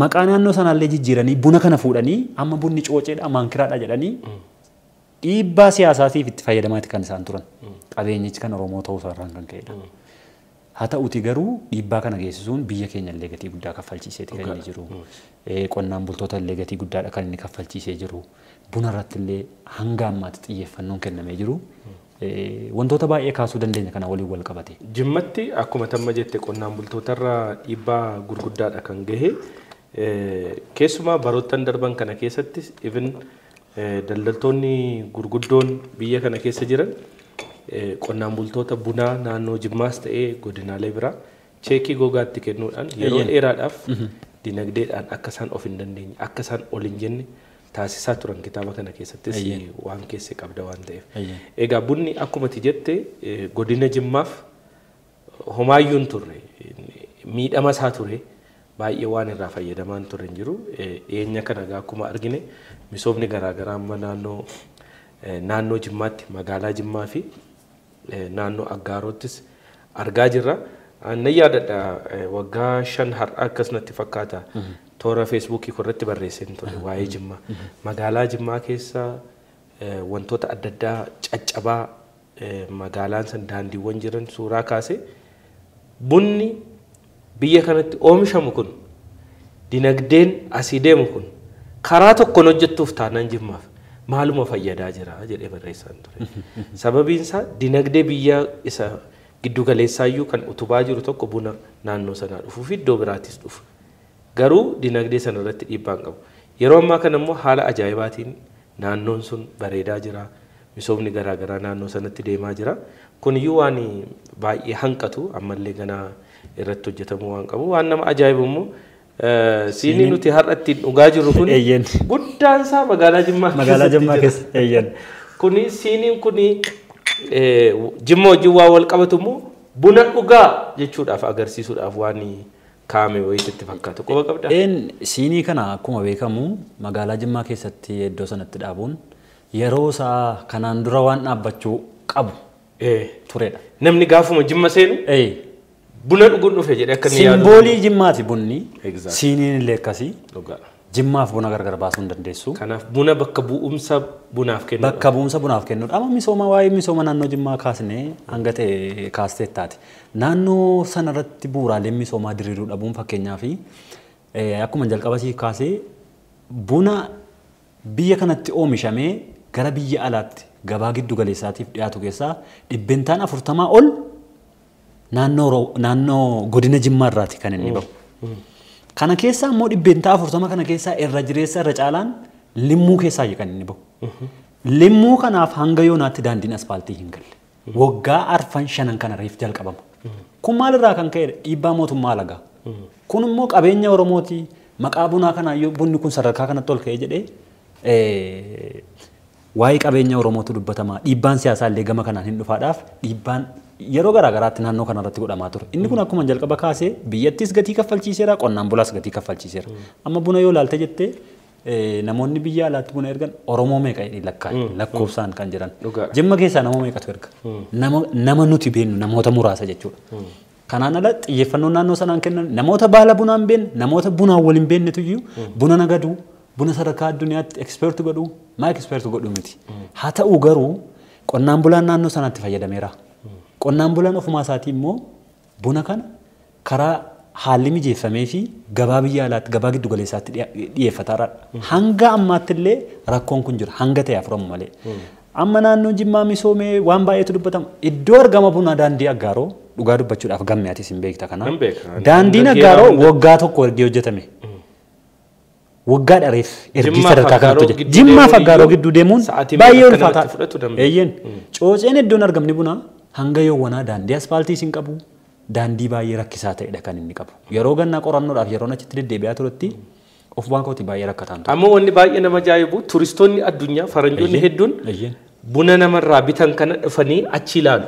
Maqaa naannoo sanaallee jijjiiranii buna kana fuudhanii amma bunni cooceedha maankiraadha jedhanii dhiibbaa siyaasaatiif itti fayyadamaati kan isaan turan. Qabeenyichi kan Oromoo ta'uu isaarraan kan ka'edha. Haa ta'uti garuu dhiibbaa kana geessisuun biyya keenya illee gatii guddaa kaffalchiiseeti kan inni jiru. Qonnaan bultoota illee gatii guddaadha kan inni kaffalchiisee jiru. Buna irratti illee hanga ammaatti xiyyeeffannoon kennamee jiru. Wantoota baay'ee kaasuu dandeenya kana waliin wal qabate. Jimmatti akkuma tamma jette qonnaan bultootarraa dhiibbaa gurguddaadha kan gahe. Keessumaa baroottan darban kana keessatti even daldaltoonni gurguddoon biyya kana keessa jiran qonnaan bultoota bunaa naannoo Jimmaas ta'ee godinaalee biraa cheekii gogaatti kennuudhaan yeroo dheeraadhaaf dinagdeedhaan akka isaan of hin dandeenye akka isaan ol hin jenne taasisaa turan kitaaba kana keessattis waan keessa qabda waan ta'eef. Egaa bunni akkuma ati jette godina Jimmaaf homaayyuu hin turre miidhama isaa ture baay'ee waan irraa fayyadamaa hin turre hin jiru. Dhiyeenya kana egaa akkuma argine misoomni garaagaraa amma naannoo Jimmaatti magaalaa Jimmaa fi naannoo Aggaarottis argaa jirra. Nan yaadadha waggaa 5 har'a akkasumatti fakkaata. Toora Feesbuukii irratti barreesseen ture waa'ee Jimmaa. Magaalaa Jimmaa keessa wantoota adda addaa caccabaa magaalaan san daandiiwwan jiran suuraa kaase bunni biyya kanatti oomishamu kun dinagdeen asii deemu kun karaa tokkoon hojjettuuf taanaan Jimmaaf maaluma fayyadaa jira jedhee barreessaan ture. Sababiin isaa dinagdee biyya isa giddu galeessaayyuu kan utubaa jiru tokko buna naannoo sanaa dhufuu fi iddoo biraattis dhufu. Garuu dinagdee sana irratti dhiibbaa hin qabu. Yeroo ammaa kana immoo haala ajaa'ibaatiin naannoon sun bareedaa jira. Misoomni garaagaraa naannoo sanatti deemaa jira. Kuniyyuu waan baay'ee hanqatu ammallee ganaa irratti hojjetamuu waan qabu. Waan nama ajaa'ibu immoo siinii nuti har'a ittiin dhugaa jirru kun guddaan isaa magaalaa Jimmaa Magaalaa Jimmaa keessa eeyyan. Kuni siiniin kuni Jimma wajjin waan wal qabatu immoo buna dhugaa jechuudhaaf agarsiisuudhaaf waan kaa'ame wayiitti itti fakkaatu. Quba qabdaa? Siinii kana akkuma beekamu magaalaa Jimmaa keessatti iddoo sanatti dhaabuun yeroo isaa kanaan dura waan dhaabbachuu qabu turedha. Namni gaafuma Jimma seenu buna dhuguun dhufe jedhee akka inni yaadu. Simboolii Jimmaati bunni. Siiniin illee akkasii. Jimmaaf buna gargar baasuu hin dandeessu. Kanaaf buna bakka bu'umsa bunaaf kennuudha. Bakka bu'umsa bunaaf kennuudha. Amma misooma waa'ee misooma naannoo Jimmaa kaasnee hanga ta'e kaastee taate. Naannoo sanarratti bu'uuraaleen misoomaa diriiruu dhabuun fakkeenyaaf akkuma jalqaba sii kaasee buna biyya kanatti oomishamee gara biyya alaatti gabaa giddu galeessaatiif dhiyaatu keessaa 40% ol naannoo godina Jimmaa irraati kan inni bahu. Kana keessaa immoo 40% kana keessaa irra jireessa irra caalaan limmuu keessaa kan inni bahu. Limmuu kanaaf hanga yoonaatti daandiin aspaaltii hin galle. Waggaa 4-5 kana reef jalqabama. Kun maalirraa kan ka'edha? Dhiibbaa mootummaa alagaa. Kun immoo qabeenya Oromooti. Maqaa bunaa kanaayyuu bunni kun sadarkaa kanatti ol ka'ee jedhee waa'ee qabeenya Oromootu dubbatama. Dhiibbaan siyaasaa illee gama kanaan hin dhufaadhaaf dhiibbaan yeroo garaagaraatti naannoo kanarratti godhamaa ture. Inni kun akkuma jalqaba kaasee biyyattis gatii kaffalchiiseera, qonnaan bulaas gatii kaffalchiiseera. Amma buna yoo ilaalte jettee namoonni biyya alaatti buna ergan Oromoo meeqa lakkoofsaan kan jiran. Jimma keessaa nama meeqatu erga? Nama nuti beennu namoota muraasa jechuudha. Kanaan ala xiyyeeffannoo naannoo sanaan kennan namoota baala bunaan beenne, namoota bunaan waliin beennetu iyyuu buna nagaduu, buna sadarkaa addunyaatti eksperti godhuu, maa eksperti godhuu miti. Haa ta'u garuu qonnaan bulaan naannoo sanaatti fayyadameera. Qonnaan bulaan ofumaa isaatii immoo buna kana karaa haalli mijeeffamee fi gabaa biyya alaatti gabaa giddu galeessaatti dhiyeeffataadha. Hanga ammaatti illee rakkoon kun jira hanga ta'e afuramu malee. Amma naannoo Jimmaa misoomee waan baay'eetu dubbatama. Iddoo argama bunaa daandii Aggaaroo dhugaa dubbachuudhaaf gamme atis hin beekta kana. Daandiin Aggaaroo waggaa tokko ergee hojjetame. Waggaa dhareef ergii sadarkaa kanatti hojjetame. Jimmaa fi Aggaaroo gidduu deemuun baay'ee ulfaataa. Eeyyeen cooceen iddoon argamni bunaa hanga yoowwanaa daandii aspaaltii hin qabu. Daandii baay'ee rakkisaa ta'edha kan inni qabu. Yeroo gannaa qorannoodhaaf yeroon achitti deddeebi'aa turetti of baankootti baay'ee rakkataan ture. Amma wanni baay'ee nama ajaa'ibu turistoonni addunyaa faranjoonni hedduun buna namarraa bitan kana dhufanii achi ilaalu.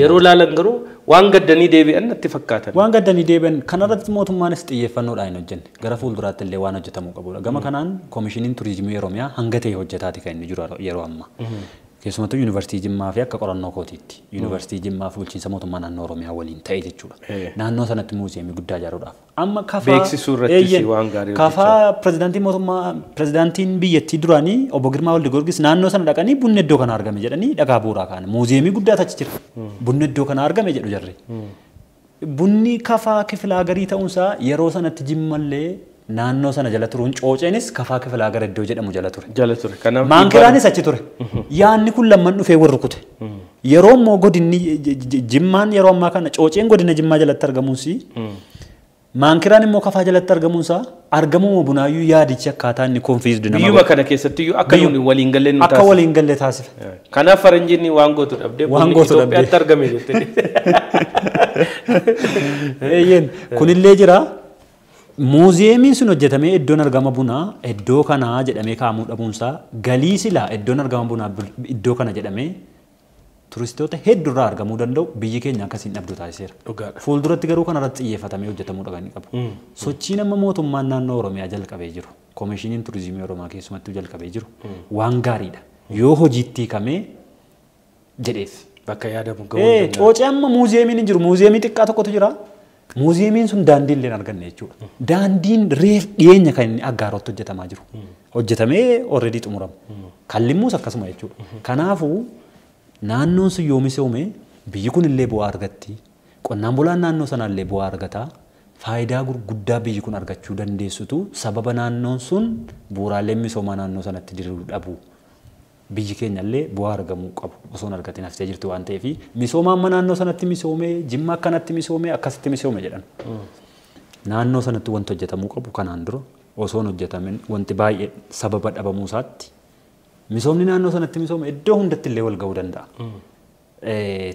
Yeroo ilaalan garuu waan gaddanii deebi'an natti fakkaatan. Waan gaddanii deebi'an kanarratti mootummaanis xiyyeeffannoodhaan hin hojjenne. Gara fuulduraatti illee waan hojjetamuu qabudha. Gama kanaan koomishiniin turizimii Oromiyaa hanga ta'e hojjetaati kan inni jiru yeroo ammaa. Keessumattuu yuunivarsiitii Jimmaa fi akka qorannoo kootiitti yuunivarsiitii Jimmaa fi bulchiinsa mootummaa naannoo Oromiyaa waliin ta'e jechuudha. Naannoo sanatti muuziyeemii guddaa ijaaruudhaaf. Amma kafaa beeksisuu irrattis waan gaarii kafaa pirezidaantiin mootummaa pirezidaantiin biyyattii duraanii obbo Girmaa Waldi Goorgis naannoo sana dhaqanii bunni iddoo kana argame jedhanii dhagaa bu'uuraa kaa'an. Muuziyeemii guddaatu achi jira. Bunni iddoo kana argame jedhu jarri. Bunni kafaa kifilaa garii ta'uunsaa yeroo sanatti Jimmallee naannoo sana jala turuun cooceenis kafaa kifilaa gara iddoo jedhamu jala ture. Jala ture. Kanaaf Maankiraanis achi ture. Yaanni kun lamman dhufee warri kute. Yeroo immoo godinni Jimmaan yeroo ammaa kana cooceen godina Jimmaa jalatti argamuunsi maankiraan immoo kafaa jalatti argamuunsaa argamuma bunaayyuu yaadichi akkaataa inni konfiizdii nama Biyyuma kana keessattiyyuu akka nuyi waliin galle nu taasisa. Akka waliin galle taasisa. Kanaaf faranjiin waan gootu dhabdee bunni Itoophiyaatti argame jettee. Eeyyeen kunillee jira. Muuziyeemiin sun hojjetamee iddoon argama bunaa iddoo kanaa jedhamee kaa'amuu dhabuunsaa galii silaa iddoon argama bunaa iddoo kana jedhamee turistoota hedduurraa argamuu danda'u biyyi keenya akkasiin dhabdu taasiseera. Fuulduratti garuu kanarratti xiyyeeffatamee hojjetamuu kan qabu. Sochiin amma mootummaan naannoo Oromiyaa jalqabee jiru koomishiniin turizimii Oromiyaa keessumattuu jalqabee jiru waan gaariidha. Yoo hojiitti hiikamee jedheef. Bakka yaadamu gahuu Coocee amma muuziyeemiin hin jiru muuziyeemii xiqqaa tokkotu jira. Muuziyeemiin sun daandii illee hin arganne jechuudha. Daandiin reef dhiyeenya kan inni Aggaarotti hojjetamaa jiru. Hojjetamee already xumurama. Kan Limmuus akkasuma jechuudha. Kanaafuu naannoon sun yoo misoome biyyi kun illee bu'aa argatti. Qonnaan bulaan naannoo sanaa illee bu'aa argata. Faayidaa gurguddaa biyyi kun argachuu dandeessutu sababa naannoon sun bu'uuraaleen misoomaa naannoo sanatti diriiruu dhabu. Biyyi keenya illee bu'aa argamuu qabu osoo hin argatin haftee jirti waan ta'eef misooma amma naannoo sanatti misoome, Jimma akkanatti misoome, akkasitti misoome jedhan. Naannoo sanatti wanti hojjetamuu qabu kanaan dura osoo hin hojjetamin wanti baay'ee sababa dhabamuu isaatti misoomni naannoo sanatti misoome iddoo hundatti illee wal ga'uu danda'a.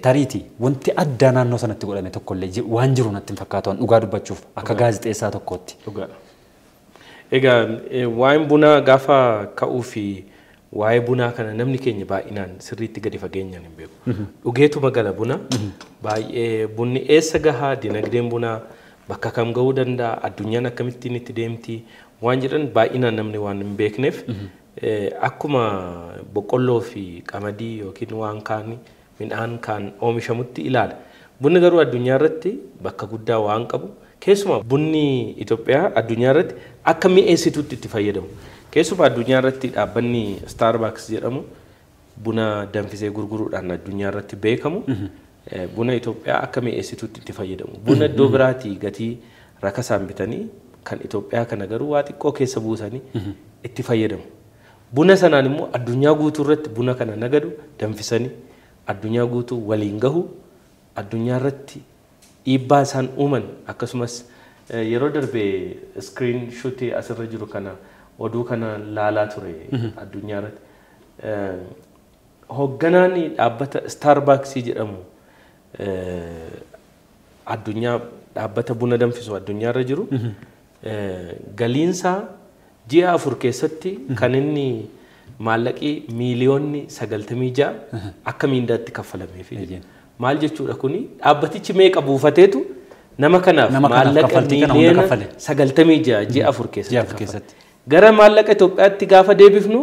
Tariitii wanti addaa naannoo sanatti godhame tokkollee waan jiru natti hin fakkaatu dhugaa dubbachuuf akka gaazexeessaa tokkootti. Dhugaadha. Egaa waa'een bunaa gaafa ka'uu fi waa'ee bunaa kana namni keenya baay'inaan sirriitti gadi fageenyaan hin beeku. Dhugeetuma gala buna baay'ee bunni eessa gahaa, dinagdeen bunaa bakka kam ga'uu danda'a, addunyaan akkamittiin itti deemti waan jedhan baay'inaan namni waan hin beekneef akkuma boqqolloo fi qamadii yookiin waan kaan midhaan kaan oomishamutti ilaala. Bunni garuu addunyaa irratti bakka guddaa waan qabu keessumaa bunni Itoophiyaa addunyaa irratti akka mi'eessituutti itti fayyadamu. Keessumaa addunyaa irratti dhaabbanni Starbucks jedhamu buna danfisee gurguruudhaan addunyaa irratti beekamu buna Itoophiyaa akka mi'eessituutti itti fayyadamu. Buna iddoo biraatii gatii rakasaan bitanii kan Itoophiyaa kana garuu waa xiqqoo keessa buusanii itti fayyadamu. Buna sanaan immoo addunyaa guutuu irratti buna kana nagadu danfisanii addunyaa guutuu waliin gahu addunyaa irratti dhiibbaa isaan uuman akkasumas yeroo darbe iskiriin shuutii asirra jiru kana oduu kana laalaa ture addunyaa irratti. Hoogganaan dhaabbata Starbucks jedhamu addunyaa dhaabbata buna danfisu addunyaa irra jiru galiinsaa ji'a 4 keessatti kan inni maallaqii miiliyoonni 96 akka miindaatti kaffalameef. Maal jechuudha kuni dhaabbatichi meeqa buufateetu nama kanaaf maallaqa miiliyoona 96 ji'a 4 keessatti. Gara maallaqa Itoophiyaatti gaafa deebifnu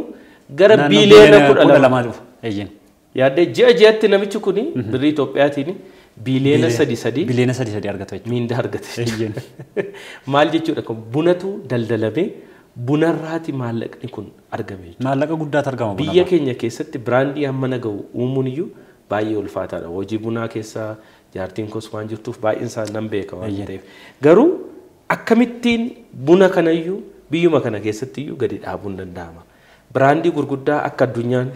gara biiliyoona 12 dhufu. Yaaddee ji'a ji'atti namichi kuni birrii Itoophiyaatiin biiliyoona 3 Biiliyoona 3 argata jechuudha. Miindaa argata jechuudha. Maal jechuudha kun bunatu daldalamee bunarraati maallaqni kun argame jechuudha. Maallaqa guddaatu argama bunarraa. Biyya keenya keessatti biraandii hamma naga'u uumuun iyyuu baay'ee ulfaataadha. Hojii bunaa keessa jaartiin koos waan jirtuuf baay'een isaa nan beeka waan ta'eef. Garuu akkamittiin buna kanayyuu biyyuma kana keessatti iyyuu gadi dhaabuun danda'ama. Biraandii gurguddaa akka addunyaan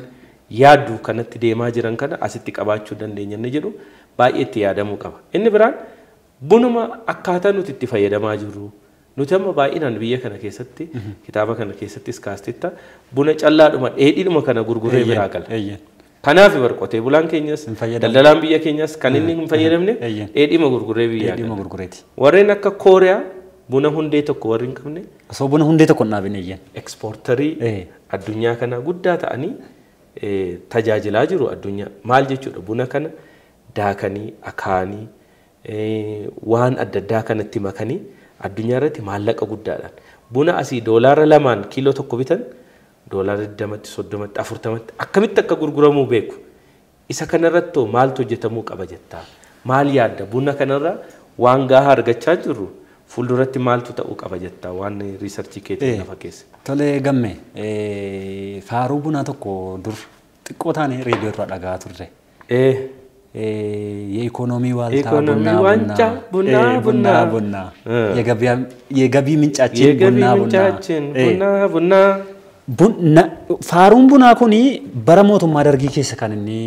yaaddu kanatti deemaa jiran kana asitti qabaachuu dandeenya inni jedhu baay'ee itti yaadamuu qaba. Inni biraan bunuma akkaataa nuti itti fayyadamaa jirru. Nuti amma baay'inaan biyya kana keessatti kitaaba kana keessattis kaastetta buna callaadhuma dheedhiidhuma kana gurguree biraa gala. Kanaaf qotee bulaan keenyas daldalaan biyya keenyas kan inni hin fayyadamne dheedhima gurguree biyyaa gala. Warreen akka Kooriyaa buna hundee tokko warri hin qabne osoo buna hundee tokko hin dhaabin eeyyan. Ekspoortarii addunyaa kana guddaa ta'anii tajaajilaa jiru addunyaa. Maal jechuudha buna kana daakanii akaanii waan adda addaa kanatti makanii addunyaa irratti maallaqa guddaadhaan buna asii $2 kiiloo tokko bitan $20 30 40 akkamitti akka gurguramuu beeku. Isa kanarratti maaltu hojjetamuu qaba jettaa? Maal yaadda? Buna kanarra waan gahaa argachaa jirru fuulduratti maaltu ta'uu qaba jettaa waan riisarchii keetiin lafa keessa? Tole gamme faaruu bunaa tokko dur xiqqoo taane reediyoo irraa dhagaa turre. የኢኮኖሚ ዋልታ ቡና ቡና ቡና ቡና የገቢ ምንጫችን ቡና ቡና ቡና ቡና faaruun bunaa kuni bara mootummaa dargii keessa kan inni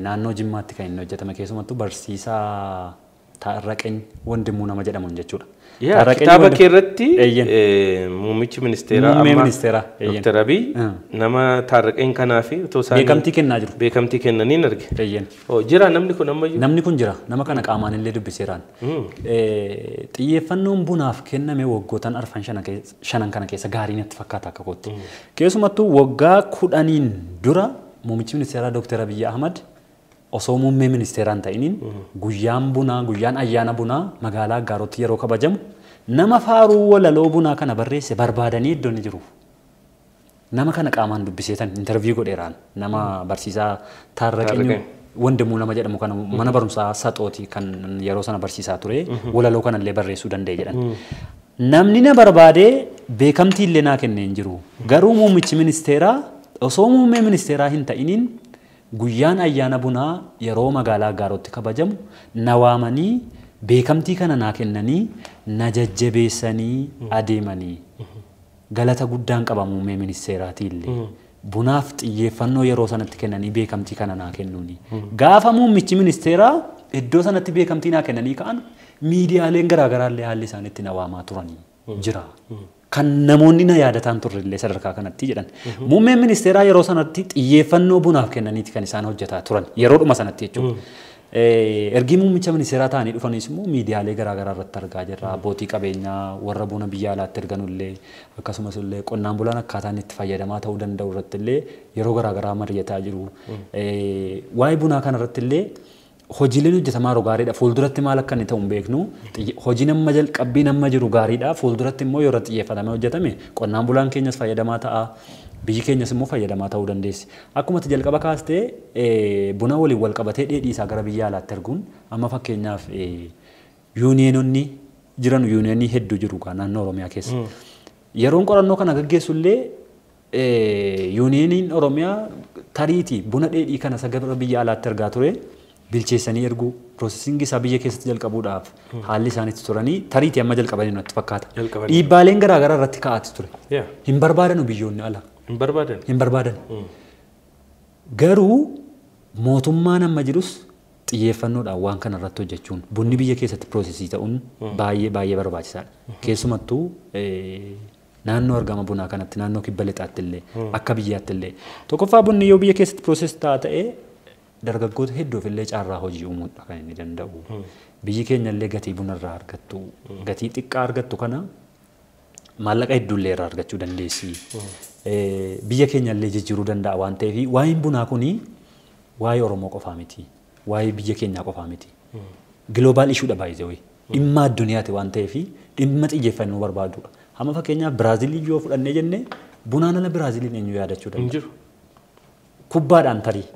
naannoo Jimmaatti kan inni hojjetame keessumattuu barsiisaa Taarraqeny Wandimuu nama jedhamuun jechuudha. Kitaaba kee irratti muummichi ministeeraa amma Dr. Abiy nama Taarraqeny kanaa fi otoo isaanii beekamtii kennaa jiru. Beekamtii kennaniin arge. Jira namni kun ammayyuu? Namni kun jira. Nama kana qaamaan illee dubbiseeraan. Xiyyeeffannoon bunaaf kenname waggootan arfan shanan kana keessa gaarii natti fakkaata akka kootti. Keessumattuu waggaa 10 dura muummichi ministeeraa Dr. Abiy Ahmad osoo muummee ministeeraa hin ta'iniin guyyaan bunaa guyyaan ayyaana bunaa magaalaa Aggaarotti yeroo kabajamu nama faaruu walaloo bunaa kana barreesse barbaadanii iddoo inni jiru. Nama kana qaamaan dubbiseetan intarviiyuu godheeraan nama barsiisaa Taarraqeny Wandimuu nama jedhamu kana mana barumsaa Saxooti kan yeroo sana barsiisaa ture walaloo kanallee barreessuu danda'e jedhan. Namni na barbaadee beekamtii illee naa kennee hin jiru. Garuu muummichi ministeeraa osoo muummee ministeeraa hin ta'iniin guyyaan ayyaana bunaa yeroo magaalaa Aggaarotti kabajamu na waamanii beekamtii kana naa kennanii na jajjabeessanii adeemanii. Galata guddaan qaba muummee ministeeraatii illee. Bunaaf xiyyeeffannoo yeroo sanatti kennanii beekamtii kana naa kennuuni. Gaafa muummichi ministeeraa iddoo sanatti beekamtii naa kennanii ka'an miidiyaaleen garaagaraa illee haalli isaan itti na waamaa turanii jira. Kan namoonni na yaadataan turre illee sadarkaa kanatti jedhan. Muummeen ministeeraa yeroo sanatti xiyyeeffannoo bunaaf kennaniiti kan isaan hojjetaa turan yeroodhuma sanatti jechuudha. Ergi muummicha ministeeraa ta'anii dhufanis immoo miidiyaalee garaagaraa irratti argaa jirra. Abbootii qabeenyaa warra buna biyya alaatti erganullee akkasumas illee qonnaan bulaan akkaataan itti fayyadamaa ta'uu danda'u irratti illee yeroo garaagaraa mari'ataa jiru. Waa'ee bunaa kanarratti illee hojiileen hojjetamaa jiru gaariidha. Fuulduratti maal akka inni ta'u hin beeknu. Hojiin amma jalqabbiin amma jiru gaariidha. Fuulduratti immoo yoo irratti xiyyeeffatamee hojjetame qonnaan bulaan keenyas fayyadamaa ta'a. Biyyi keenyas immoo fayyadamaa ta'uu dandeessi. Akkuma jalqaba kaastee buna waliin wal qabatee dheedhii isaa gara biyya alaatti erguun amma fakkeenyaaf yuuniyeenonni jiran yuuniyeenii hedduu jiru naannoo Oromiyaa keessa. Yeroon qorannoo kana gaggeessu illee yuuniyeeniin Oromiyaa tariitii buna dheedhii kana isa gara biyya alaatti ergaa ture bilcheessanii erguu piroosesingii isaa biyya keessatti jalqabuudhaaf haalli isaaniitti turanii tariitii amma jalqabanii natti fakkaata. Dhiibbaaleen garaagaraa irratti ka'aati ture. Hin barbaadanu biyyoonni ala. Hin barbaadan. Garuu mootummaan amma jirus xiyyeeffannoodhaan waan kana irratti hojjechuun bunni biyya keessatti piroosesii ta'uun baay'ee baay'ee barbaachisaadha. Keessumattuu naannoo argama bunaa kanatti naannoo kibba lixaatti illee akka biyyaatti illee tokkoffaa bunni yoo biyya keessatti pirooses ta'a ta'ee dargaggoota hedduuf illee carraa hojii uumuudha kan inni danda'u. Biyyi keenya illee gatii bunarraa argattu gatii xiqqaa argattu kana maallaqa hedduullee irraa argachuu dandeessi. Biyya keenya illee jijjiiruu danda'a waan ta'eef waa'een bunaa kuni waa'ee Oromoo qofaa miti. Waa'ee biyya keenyaa qofaa miti. Global issuudha baay'ee dhimma addunyaati waan ta'eef dhimma xiyyeeffannoo barbaadudha. Amma fakkeenyaaf Biraazilii yoo fudhannee jenne bunaan ala Biraaziliin eenyu yaadachuu danda'a? Kubbaadhaan tarii.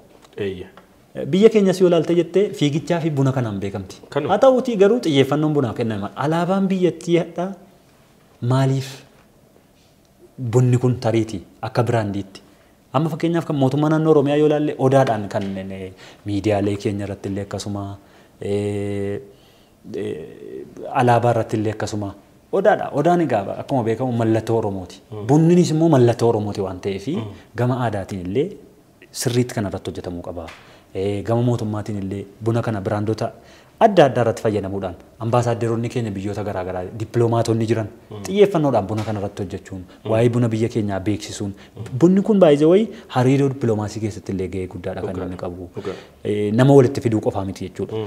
Biyya keenyas yoo ilaalte jettee fiigichaa fi buna kanaan beekamti. Haa ta'uutii garuu xiyyeeffannoon bunaaf kennama. Alaabaan biyyattii hadhaa maaliif bunni kun tariitii akka biraandiitti? Amma fakkeenyaaf kan mootummaa naannoo Oromiyaa yoo ilaalle odaadhaan kan miidiyaalee keenya irratti illee akkasuma alaabaa irratti illee akkasuma odaadha. Odaan egaa akkuma beekamu mallattoo Oromooti. Bunninis immoo mallattoo Oromooti waan ta'eef gama aadaatiin illee sirriitti kan irratti hojjetamuu qaba. Gama mootummaatiin illee buna kana biraandota adda addaa irratti fayyadamuudhaan ambaasaaderoonni keenya biyyoota garaagaraa dippiloomaatonni jiran xiyyeeffannoodhaan buna kana irratti hojjechuun waa'ee buna biyya keenyaa beeksisuun bunni kun baay'ee wayii hariiroo dippiloomaasii keessatti illee gahee guddaadha kan inni qabu. Nama walitti fiduu qofaa miti jechuudha.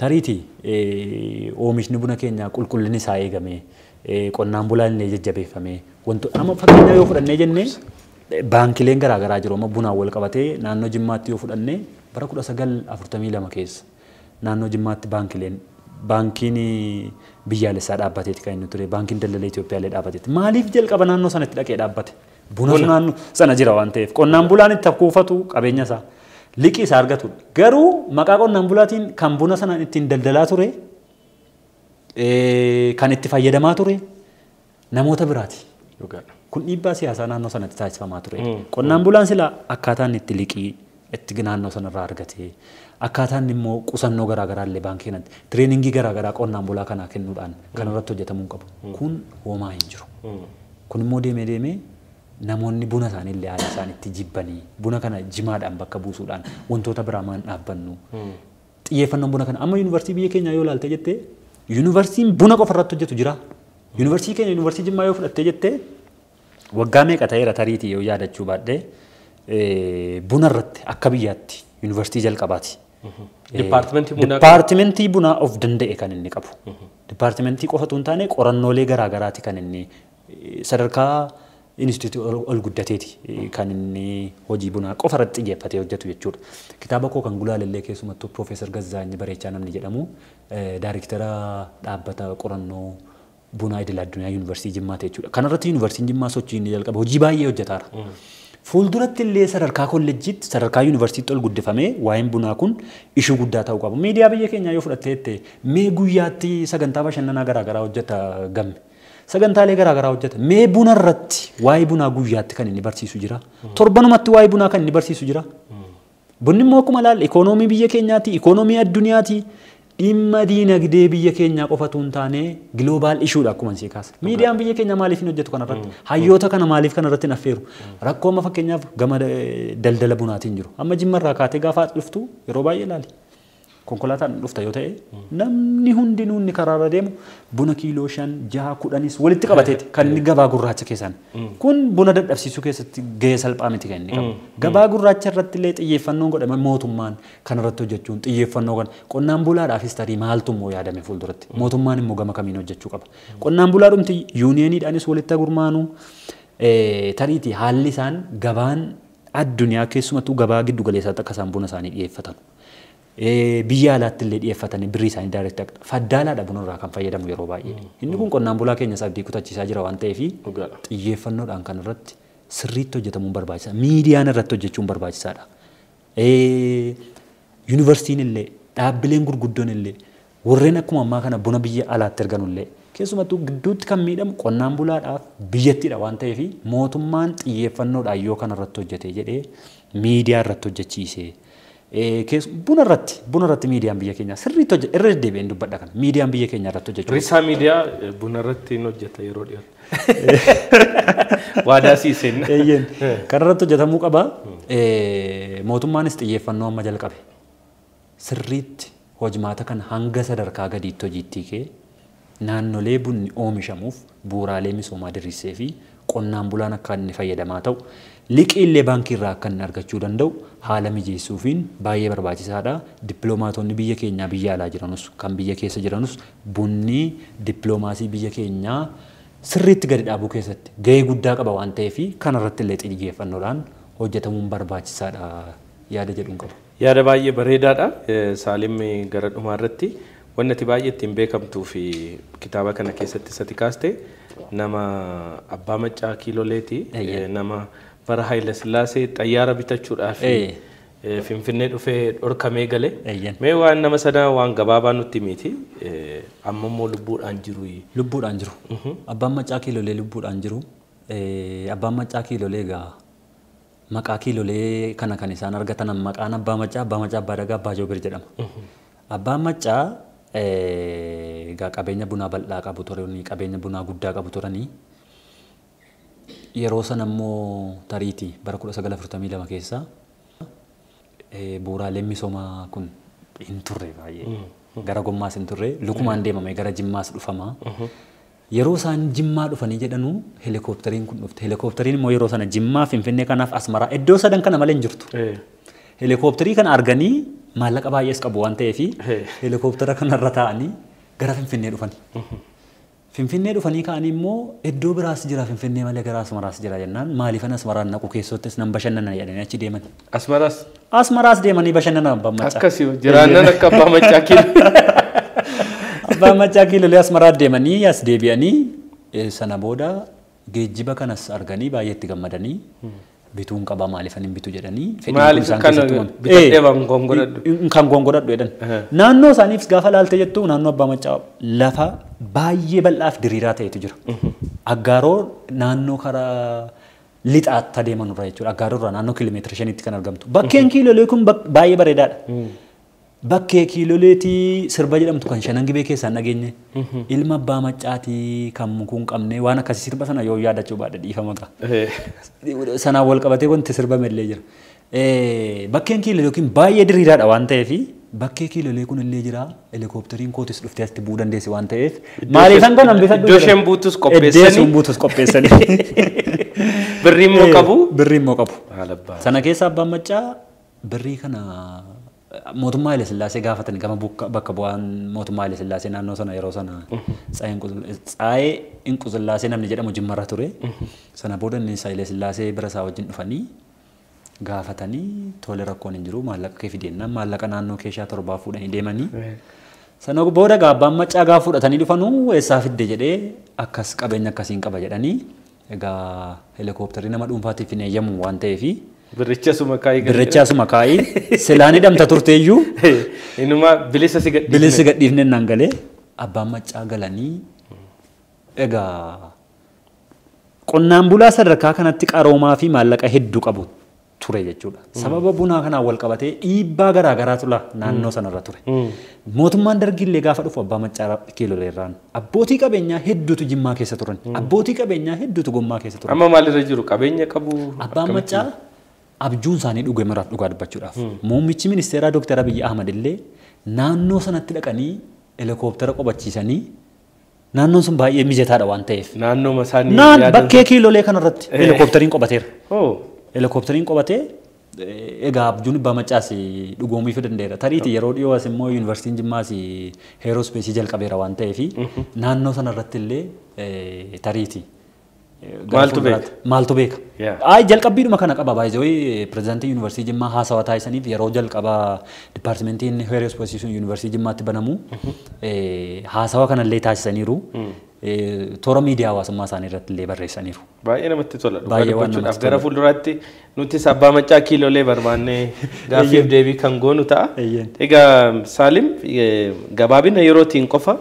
Tariitii oomishni buna keenyaa qulqullinni isaa eegamee qonnaan bulaan illee jajjabeeffamee wantoota amma fakkeenyaa yoo fudhannee jennee baankileen garaagaraa jiru amma bunaan wal qabatee naannoo Jimmaatti yoo fudhannee bara 1942 keessa naannoo Jimmaatti baankiin biyyaalessaa dhaabbateeti kan inni ture baankiin daldala Itoophiyaa illee dhaabbateeti. Maaliif jalqaba naannoo sanatti dhaqee dhaabbate? Buna naannoo sana jira waan ta'eef qonnaan bulaan itti kuufatu qabeenya isaa liqii isaa argatudha. Garuu maqaa qonnaan bulaatiin kan buna sana ittiin daldalaa ture kan itti fayyadamaa ture namoota biraati. Kun dhiibbaa siyaasaa naannoo sanatti taasifamaa ture. Qonnaan bulaan silaa akkaataan itti liqii itti naannoo sanarraa argate akkaataan immoo qusannoo garaagaraa illee baankii kanatti tireeningii garaagaraa qonnaan bulaa kanaa kennuudhaan kan irratti hojjetamuu qabu. Kun homaa hin jiru. Kun immoo deemee deemee namoonni buna isaanii illee haala isaan itti jibbanii buna kana jimaadhaan bakka buusuudhaan wantoota biraa maan dhaabbannu. Xiyyeeffannoon buna kana amma yuunivarsiitii biyya keenyaa yoo ilaalte jettee yuunivarsiitiin buna qofa irratti hojjetu jira. Yuunivarsiitii keenya yuunivarsiitii Jimmaa yoo fudhattee jettee waggaa meeqa ta'eera tariitii yoo yaadachuu baadhee buna irratti akka biyyaatti yuunivarsiitii jalqabaati. Dipaartimentii bunaa of danda'e kan inni qabu. Dipaartimentii qofatu hin taane qorannoolee garaagaraati kan inni sadarkaa instituutii ol guddateeti kan inni hojii bunaa qofa irratti xiyyeeffatee hojjetu jechuudha. Kitaaba koo kan gulaalellee keessumattuu Piroofeesar Gazzaanyi Bareechaa namni jedhamu daariktara dhaabbata qorannoo bunaa idil addunyaa yuunivarsiitii Jimmaati jechuudha. Kanarratti yuunivarsiitiin Jimmaa sochii inni jalqabe hojii baay'ee hojjetaara. Fuulduratti illee sadarkaa kolleejjiitti, sadarkaa yuunivarsiitti ol guddifamee waa'een bunaa kun ishuu guddaa ta'uu qaba. Miidiyaa biyya keenyaa yoo fudhattee mee guyyaatti sagantaa bashannanaa garaagaraa hojjeta gamme. Sagantaalee garaagaraa hojjeta. Mee buna irratti waa'ee bunaa guyyaatti kan inni barsiisu jira. Torbanumatti waa'ee bunaa kan inni barsiisu jira. Bunni immoo akkuma ilaalle ikoonoomii biyya keenyaati, ikoonoomii addunyaati. Dhimma diinagdee biyya keenyaa qofatu hin taane global issuedha akkuma sii kaasa. Miidiyaan biyya keenyaa maaliif hin hojjetu kanarratti? Hayyoota kana maaliif kanarratti hin affeeru? Rakkoo amma fakkeenyaaf gama daldala bunaatiin jiru. Amma Jimmarraa kaatee gaafa dhuftu yeroo baay'ee ilaali. Konkolaataan dhufta yoo ta'e namni hundinuu inni karaarra deemu buna kiiloo 5, 6, 10 walitti qabateeti kan inni gabaa gurraacha keessaan. Kun buna dadhabsiisuu keessatti gahee salphaa miti kan inni qabu. Gabaa gurraacha irratti illee xiyyeeffannoon godhame mootummaan kanarratti hojjechuun xiyyeeffannoo kan qonnaan bulaadhaafis tarii maaltu immoo yaadame fuulduratti. Mootummaan immoo gama kamiin hojjechuu qaba. Qonnaan bulaadhumti yuuniyeeniidhaanis walitti gurmaanuu tariitii haalli isaan gabaan addunyaa keessumattuu gabaa giddu galeessaatti akka isaan buna isaanii dhiyeeffatan. Biyya alaatti illee dhiyeeffatanii birrii isaanii direct faddaalaadha buna irraa kan fayyadamu yeroo baay'ee. Inni kun qonnaan bulaa keenyas abdii kutachiisaa jira waan ta'eef xiyyeeffannoodhaan kan irratti sirriitti hojjetamuun barbaachisaadha. Miidiyaan irratti hojjechuun barbaachisaadha. Yuunivarsiitiin illee dhaabbileen gurguddoon illee warreen akkuma ammaa kana buna biyya alaatti erganu illee keessumattuu gidduutti kan miidhamu qonnaan bulaadhaaf biyyattiidha waan ta'eef mootummaan xiyyeeffannoodhaan yoo kana irratti hojjete jedhee miidiyaa irratti hojjechiisee buna irratti miidiyaan biyya keenyaa sirriitti hojjeta irra deddeebi'een dubbadha kana miidiyaan biyya keenyaa irratti hojjechuu. Risaa miidiyaa buna irratti hin hojjeta yeroo dhiyoo. Waadaa sii seenna. Kana irratti hojjetamuu qaba. Mootummaanis xiyyeeffannoo amma jalqabe sirriitti hojmaata kana hanga sadarkaa gadiitti hojiitti kee naannolee bunni oomishamuuf bu'uuraalee misoomaa diriirsee fi qonnaan bulaan akka inni fayyadamaa ta'u liqii illee baankii irraa akka inni argachuu danda'u haala mijeessuufiin baay'ee barbaachisaadha. Dippiloomaatonni biyya keenyaa biyya alaa jiranus kan biyya keessa jiranus bunni dippiloomaasii biyya keenyaa sirriitti gadi dhaabuu keessatti gahee guddaa qaba waan ta'eef kanarratti illee xiyyeeffannoodhaan hojjetamuun barbaachisaadha yaada jedhuun qaba. Yaada baay'ee bareedaadha. Saalim gara dhumaa irratti wanti ati baay'ee ittiin beekamtuu fi kitaaba kana keessatti sati kaaste nama abbaa maccaa kiiloleeti nama bara Haayila Sillaasee xayyaara bitachuudhaaf Finfinnee dhufee dhorkamee gale. Mee waan nama sanaa waan gabaabaa nutti miti amma immoo lubbuudhaan jiru. Lubbuudhaan jiru. Abbaan maccaa kiilolee lubbuudhaan jiru. Abbaan maccaa kiilolee egaa maqaa kiilolee kana kan isaan argatan maqaan abbaa maccaa abbaa dagaa abbaa joobir jedhama. Abbaan maccaa egaa qabeenya bunaa bal'aa qabu turanii qabeenya bunaa guddaa qabu turanii yeroo sana immoo tariitii bara 1942 keessa bu'uuraaleen misoomaa kun hin turre baay'ee. Gara Gommaas hin turre lukumaan deemame gara Jimmaas dhufama. Yeroo isaan Jimmaa dhufanii jedhanu heelikooptariin kun dhufte. Heelikooptariin immoo yeroo sana Jimmaa Finfinnee kanaaf Asmaraa iddoo sadan kana malee hin jirtu. Heelikooptarii kana arganii maallaqa baay'ees qabu waan ta'eef heelikooptara kanarra taa'anii gara Finfinnee dhufani. Finfinnee dhufanii ka'anii immoo iddoo biraas jira Finfinnee malee gara Asmaraas jira jennaan maaliifan Asmaraan naqu keessattis nan bashannana jedhanii achi deeman. Asmaraas? Asmaraas deemanii bashannana abbaan maccaa. Akkasii jiraannan akka abbaa maccaa kiilolee. Abbaan maccaa kiilolee Asmaraa deemanii as deebi'anii sana booda geejjiba kanas arganii baay'ee itti gammadanii bituun qaba maaliifan hin bitu jedhanii fedhii isaan keessatti uumamu. Bitadhee kan gongodhadhu jedhan. Naannoo isaaniif gaafa laalte jettu naannoo abbaa maccaa lafa baay'ee bal'aaf diriiraa ta'etu jira. Aggaaroo naannoo karaa lixaatti adeeman irraa jechuudha. Aggaaroo irraa naannoo kiiloomeetira 5tti kan argamtu. Bakkeen kiilolee kun baay'ee bareedaadha. Bakkee kiiloleetii sirba jedhamtu kan shanan gibee keessaan dhageenye ilma abbaa maccaatii kan mukuu hin qabne waan akkasii sirba sana yoo yaadachuu baadhe dhiifama ga'a. Sanaan wal qabatee wanti sirbame illee jira. Bakkeen kiilolee yookiin baay'ee diriiraadha waan ta'eef bakkee kiilolee kun illee jira heelikooptariin kootis dhuftee asitti bu'uu dandeessi waan ta'eef maaliifan kan hambifadhu iddoo isheen buutus qopheessanii iddoo isheen buutus qopheessanii birrii immoo qabu birrii immoo qabu. Sana keessa abbaan maccaa birrii kana mootummaa Haayile Sillaasee gaafatanii gama bakka bu'aan mootummaa Haayile Sillaasee naannoo sana yeroo sana Tsaayee Inqusillaasee namni jedhamu Jimmarra ture. Sana booda inni Haayile Sillaasee bira isaa wajjin dhufanii gaafatanii tole rakkoon hin jiru maallaqa kee fideenna maallaqa naannoo keeshaa 7 fuudhanii deemanii. Sana booda abbaan maccaa gaafa fudhatanii dhufanuu eessaa fidde jedhee akkas qabeenya akkasiin qaba jedhanii Egaa heelikooptarri nama dhuunfaatiif hin eeyyamu waan ta'eef Birricha suma kaayii. Birricha suma kaayii silaan hidhamta turteeyyuu. Inuma bilisa si gadhiifne. Bilisa gadhiifne naan galee abbaan maccaa galanii egaa qonnaan bulaa sadarkaa kanatti qaroomaa fi maallaqa hedduu qabu ture jechuudha. Sababa bunaa kanaan wal qabatee dhiibbaa garaa garaatu naannoo sanarra ture. Mootummaan dargiillee gaafa dhufu abbaa maccaa kiiloleerraan abbootii qabeenyaa hedduutu Jimmaa keessa turan. Abbootii qabeenyaa hedduutu Gommaa keessa turan. Amma maalirra jiru qabeenya qabu? Abbaan maccaa abjuun isaanii dhugee maraaf dhugaa dubbachuudhaaf. Muummichi ministeeraa Dooktar Abiyyi Ahmad illee naannoo sanatti dhaqanii heelikooptara qobachiisanii naannoon sun baay'ee mijataadha waan ta'eef. Naannoo isaanii Naan bakkee kiilolee kanarratti heelikooptariin qobateera. Heelikooptariin qobatee egaa abjuun abbaa maccaas dhugoomuu danda'eera. Tariitii yeroo dhiyoo as immoo yuunivarsiitiin Jimmaas heerospeesii jalqabeera waan ta'eef naannoo sanarratti illee tariitii. Maaltu beeka? Maaltu beeka? Ay jalqabbiidhuma kana qaba baay'ee pirezidaantii yuunivarsiitii Jimmaa haasawaa taasisaniif yeroo jalqabaa dipaartimentiin heerospeesii sun yuunivarsiitii Jimmaatti banamu haasawaa kanallee taasisaniiru. Toora miidiyaa hawaasummaa isaanii irratti illee barreessaniiru. Baay'ee namatti tola. Dhugaa dubbachuudhaaf gara fuulduraatti nutis abbaa maccaa kiilolee barbaannee gaaffiif deebii kan goonu ta'a. Egaa Saalim gabaabina yerootiin qofa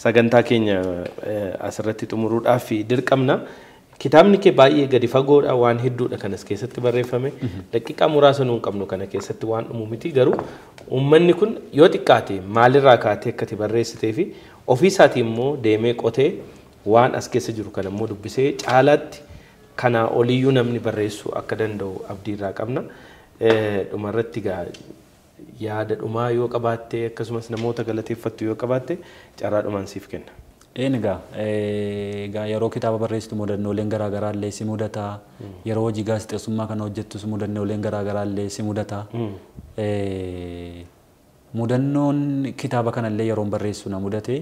sagantaa keenya asirratti xumuruudhaaf dirqamna. Kitaabni kee baay'ee gadi fagoodha waan hedduudha kanas keessatti barreeffame. Daqiiqaa muraasa nuun qabnu kana keessatti waan dhumu miti garuu uummanni kun yoo xiqqaate maalirraa kaatee akkati barreessitee fi ofiisaatii immoo deemee qotee waan as keessa jiru kana immoo dubbisee caalaatti kanaa oliyyuu namni barreessuu akka danda'u abdiirraa qabna. Dhumarratti yaada dhumaa yoo qabaatte akkasumas namoota galateeffattu yoo qabaatte carraa dhumaan siif kenna. Egaa yeroo kitaaba barreessitu mudannooleen garaa garaa illee si mudata. Yeroo hojii gaazexeessummaa kana hojjettus mudannooleen garaa garaa illee si mudata. Mudannoon kitaaba kanallee yeroon barreessu na mudate.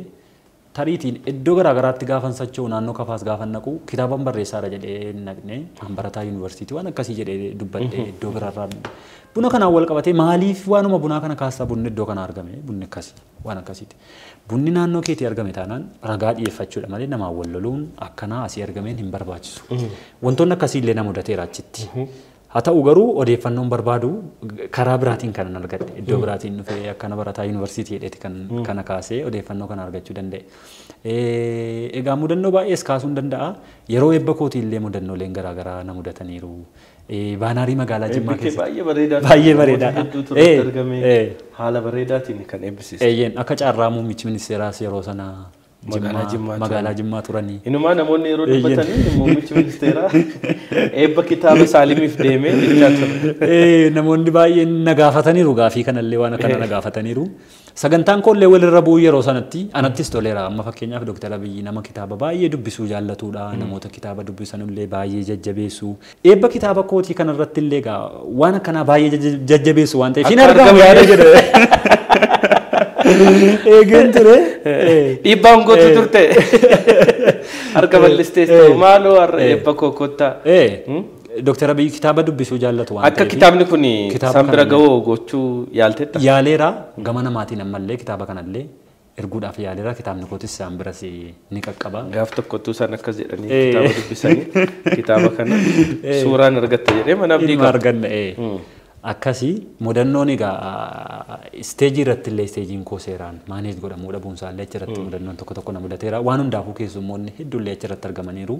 Tariitiin iddoo garaa garaatti gaafan socho'u naannoo kafaas gaafan naqu kitaaban barreessaadha jedhee naqne barataa yuunivarsiitii waan akkasii jedhee dubbadhe iddoo biraarraa. Buna kanaan wal qabatee maaliif waanuma bunaa kana kaastaa bunni iddoo kana argame bunni akkasii waan akkasiiti. Bunni naannoo keetii argame taanaan ragaa dhiyeeffachuudha malee namaan wal loluun akkanaa asii argameen hin barbaachisu. Wantoonni akkasii illee na mudateera achitti. Haa ta'u garuu odeeffannoon barbaadu karaa biraatiin kanan argadhe iddoo biraatiin dhufee akkana barataa yuunivarsiitii jedheeti kana kaasee odeeffannoo kana argachuu danda'e. Egaa mudannoo baay'ees kaasuu hin danda'a. Yeroo eebba kootii illee mudannooleen garaa garaa na mudataniiru. Baanaarii magaalaa Jimmaa keessatti. Baay'ee bareedaadha. Baay'ee bareedaadha. Haala bareedaatiin kan eebbisiise. Eeyyeen akka carraa muummichi ministeeraas yeroo sana magaalaa Jimmaa turanii. Inumaa namoonni yeroo dubbatanii muummichi ministeeraa eebba kitaaba Saalimiif deemee jechaa ture. Namoonni baay'een na gaafataniiru gaafii kanallee waan akkana na gaafataniiru. Sagantaan koollee walirra bu'uu yeroo sanatti anattis toleera. Amma fakkeenyaaf Dooktar Abiyyi nama kitaaba baay'ee dubbisuu jaallatudha. Namoota kitaaba dubbisanullee baay'ee jajjabeessu. Eebba kitaaba kootii kanarratti illee egaa waan akkanaa baay'ee jajjabeessu waan ta'eef hin argamu yaada jedhe. Eegeen ture. Dhiibbaan gootu turte. Harka bal'istees ta'u maaloo har'a eebba koo kottaa. Dooktar Abiyyi kitaaba dubbisuu jaallatu waan ta'eef. Akka kitaabni kun isaan bira ga'u gochuu yaalteetta? Yaaleera gama namaatiin ammallee kitaaba kanallee erguudhaaf yaaleera kitaabni kootis isaan biras ni qaqqaba. Gaaf tokkottuu isaan akkas jedhanii kitaaba dubbisanii kitaaba kana suuraan argatta jedhee mana abdii qaba. Arganna. Akkasii mudannoon egaa isteejii irratti illee isteejiin koo seeraan maaneej godhamuu dhabuun isaallee achirratti mudannoon tokko tokko na mudateera. Waan hundaafuu keessummoonni hedduullee achirratti argamaniiru.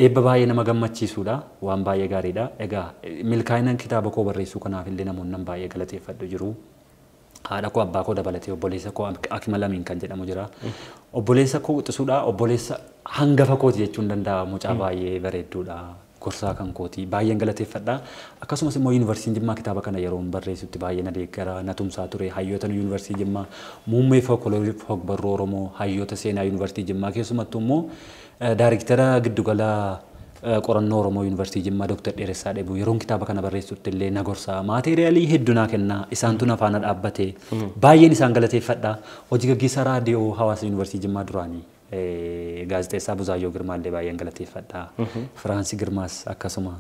Eebba baay'ee nama gammachiisuudha. Waan baay'ee gaariidha. Egaa milkaa'inaan kitaaba koo barreessuu kanaaf illee namoonni baay'ee galateeffadhu jiru. Haadha koo abbaa koo dabalatee obboleessa koo Akima Lamiin kan jedhamu jira. Obboleessa koo quxisuudha. Obboleessa hangafa kooti jechuun danda'a. Mucaa baay'ee bareedduudha. Gorsaa kan kooti baay'een galateeffadha. Akkasumas immoo yuunivarsiitiin Jimmaa kitaaba kana yeroo barreessutti baay'ee na deeggara na tumsaa ture. Hayyoota yuunivarsiitii Jimmaa muummee fooklooriif hogbarruu Oromoo hayyoota seenaa yuunivarsiitii Jimmaa keessumattuu immoo daariktara giddugala qorannoo Oromoo yuunivarsiitii Jimmaa Dooktar Dheeressaa Dheebuu yeroon kitaaba kana barreessutti illee na gorsaa maateeriyaalii hedduu naa kennaa isaantu na faana dhaabbate baay'een isaan galateeffadha. Hojii gaggeessaa raadiyoo hawaasa yuunivarsiitii Jimmaa duraanii gaazexeessaa Buzaayyoo Girmaa illee baay'een galateeffadha. Firaansi Girmaas akkasuma.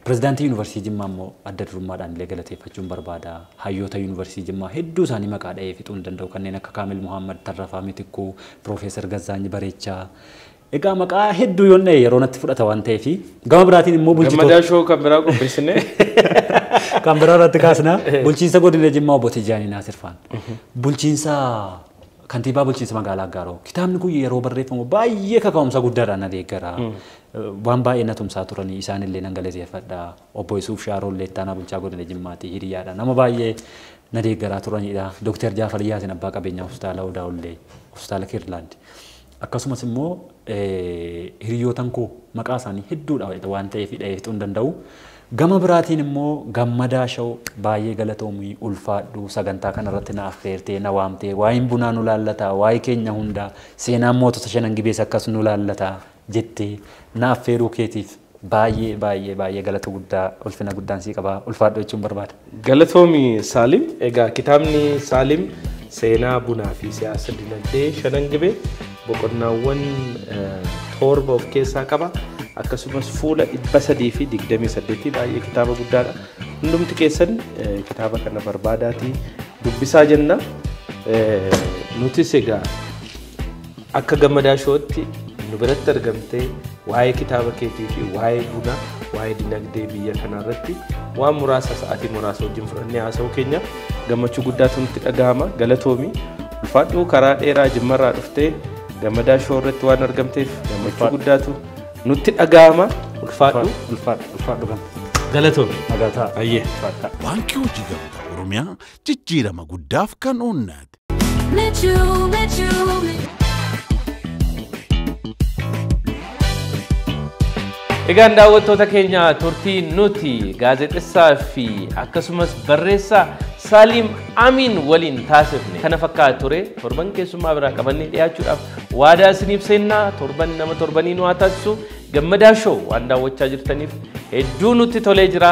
Pirezidaantii yuunivarsiitii Jimmaa immoo adda durummaadhaan illee galateeffachuun barbaada. Hayyoota yuunivarsiitii Jimmaa hedduu isaanii maqaa dha'ee fixuu hin danda'u kanneen akka Kaamil Muhammad, Tarrafaa Mitikkuu, Piroofeesar Gazzaanyi Bareechaa. Egaa maqaa hedduu yoon dha'e yeroo natti fudhata waan ta'eef gama biraatiin immoo bulchitoota. Gammadaa Shoo kan biraa qopheessine. Kan biraa irratti kaasna. Bulchiinsa godina Jimmaa obbo Tijjaanii Naasir faan. Bulchiinsa kantiibaa bulchiinsa magaalaa Aggaaroo. Kitaabni kun yeroo barreeffamu baay'ee kaka'umsa guddaadhaan na deeggara. Waan baay'ee na tumsaa turanii isaanillee nan galateeffadha. Obbo Isuuf Shaaroo illee ittaanaa bulchaa godina Jimmaati hiriyaadha. Nama baay'ee na deeggaraa turanidha. Dooktar Jaafar Yaasin abbaa qabeenyaa hospitaala Odaawullee, hospitaala Kirlaand. Akkasumas immoo hiriyootan koo maqaa isaanii hedduudha waan ta'eef dha'ee fixuu hin danda'u. Gama biraatiin immoo Gammadaa Show baay'ee galatoomii ulfaadhu sagantaa kanarratti na affeertee na waamtee waa'een bunaa nu laallataa waa'ee keenya hundaa seenaan mootota shanan gibees akkas nu laallataa jettee na affeeruu keetiif baay'ee baay'ee baay'ee galata guddaa ulfina guddaan sii qabaa ulfaadhu jechuun barbaada. Galatoomi Saalim. Egaa kitaabni Saalim seenaa bunaa fi siyaasa dinagdee shanan gibee boqonnaawwan 7 of keessaa qaba. Akkasumas fuula 328 baay'ee kitaaba guddaadha. Hundumti keessan kitaaba kana barbaadaatii dubbisaa jenna. Nutis egaa akka Gammadaa Shootti nu biratti argamtee waa'ee kitaaba keetii fi waa'ee bunaa, waa'ee dinagdee biyya kanarratti waan muraasa sa'aatii muraasa wajjin fudhannee haasa'uu keenya gammachuu guddaatu nutti dhagahama. Galatoomi ulfaadhuu karaa dheeraa Jimmarraa dhuftee Gammadaa Shoo irratti waan argamteef gammachuu guddaatu nutti dhagahama. Ulfaadhu. Ulfaadhu ulfaadhu gama. Galatoomi. Nagaa ta'a. Ayyee. Ulfaadha. Baankii Hojii Gamtaa Oromiyaa jijjiirama guddaaf kan oonnaate. Michuu, michuu, michuu. Egaan daawwattoota keenya turtii nuti gaazexessaa fi akkasumas barreessaa Saalim Amiin waliin taasifne kana fakkaata ture. Torban keessummaa biraa qabannee dhiyaachuudhaaf waadaa isiniif seennaa. Torban nama torbanii nu haa taasisu. Gammadaa Show waan daawwachaa jirtaniif hedduu nutti tolee jira.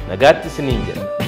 Nagaatti isiniin jedha.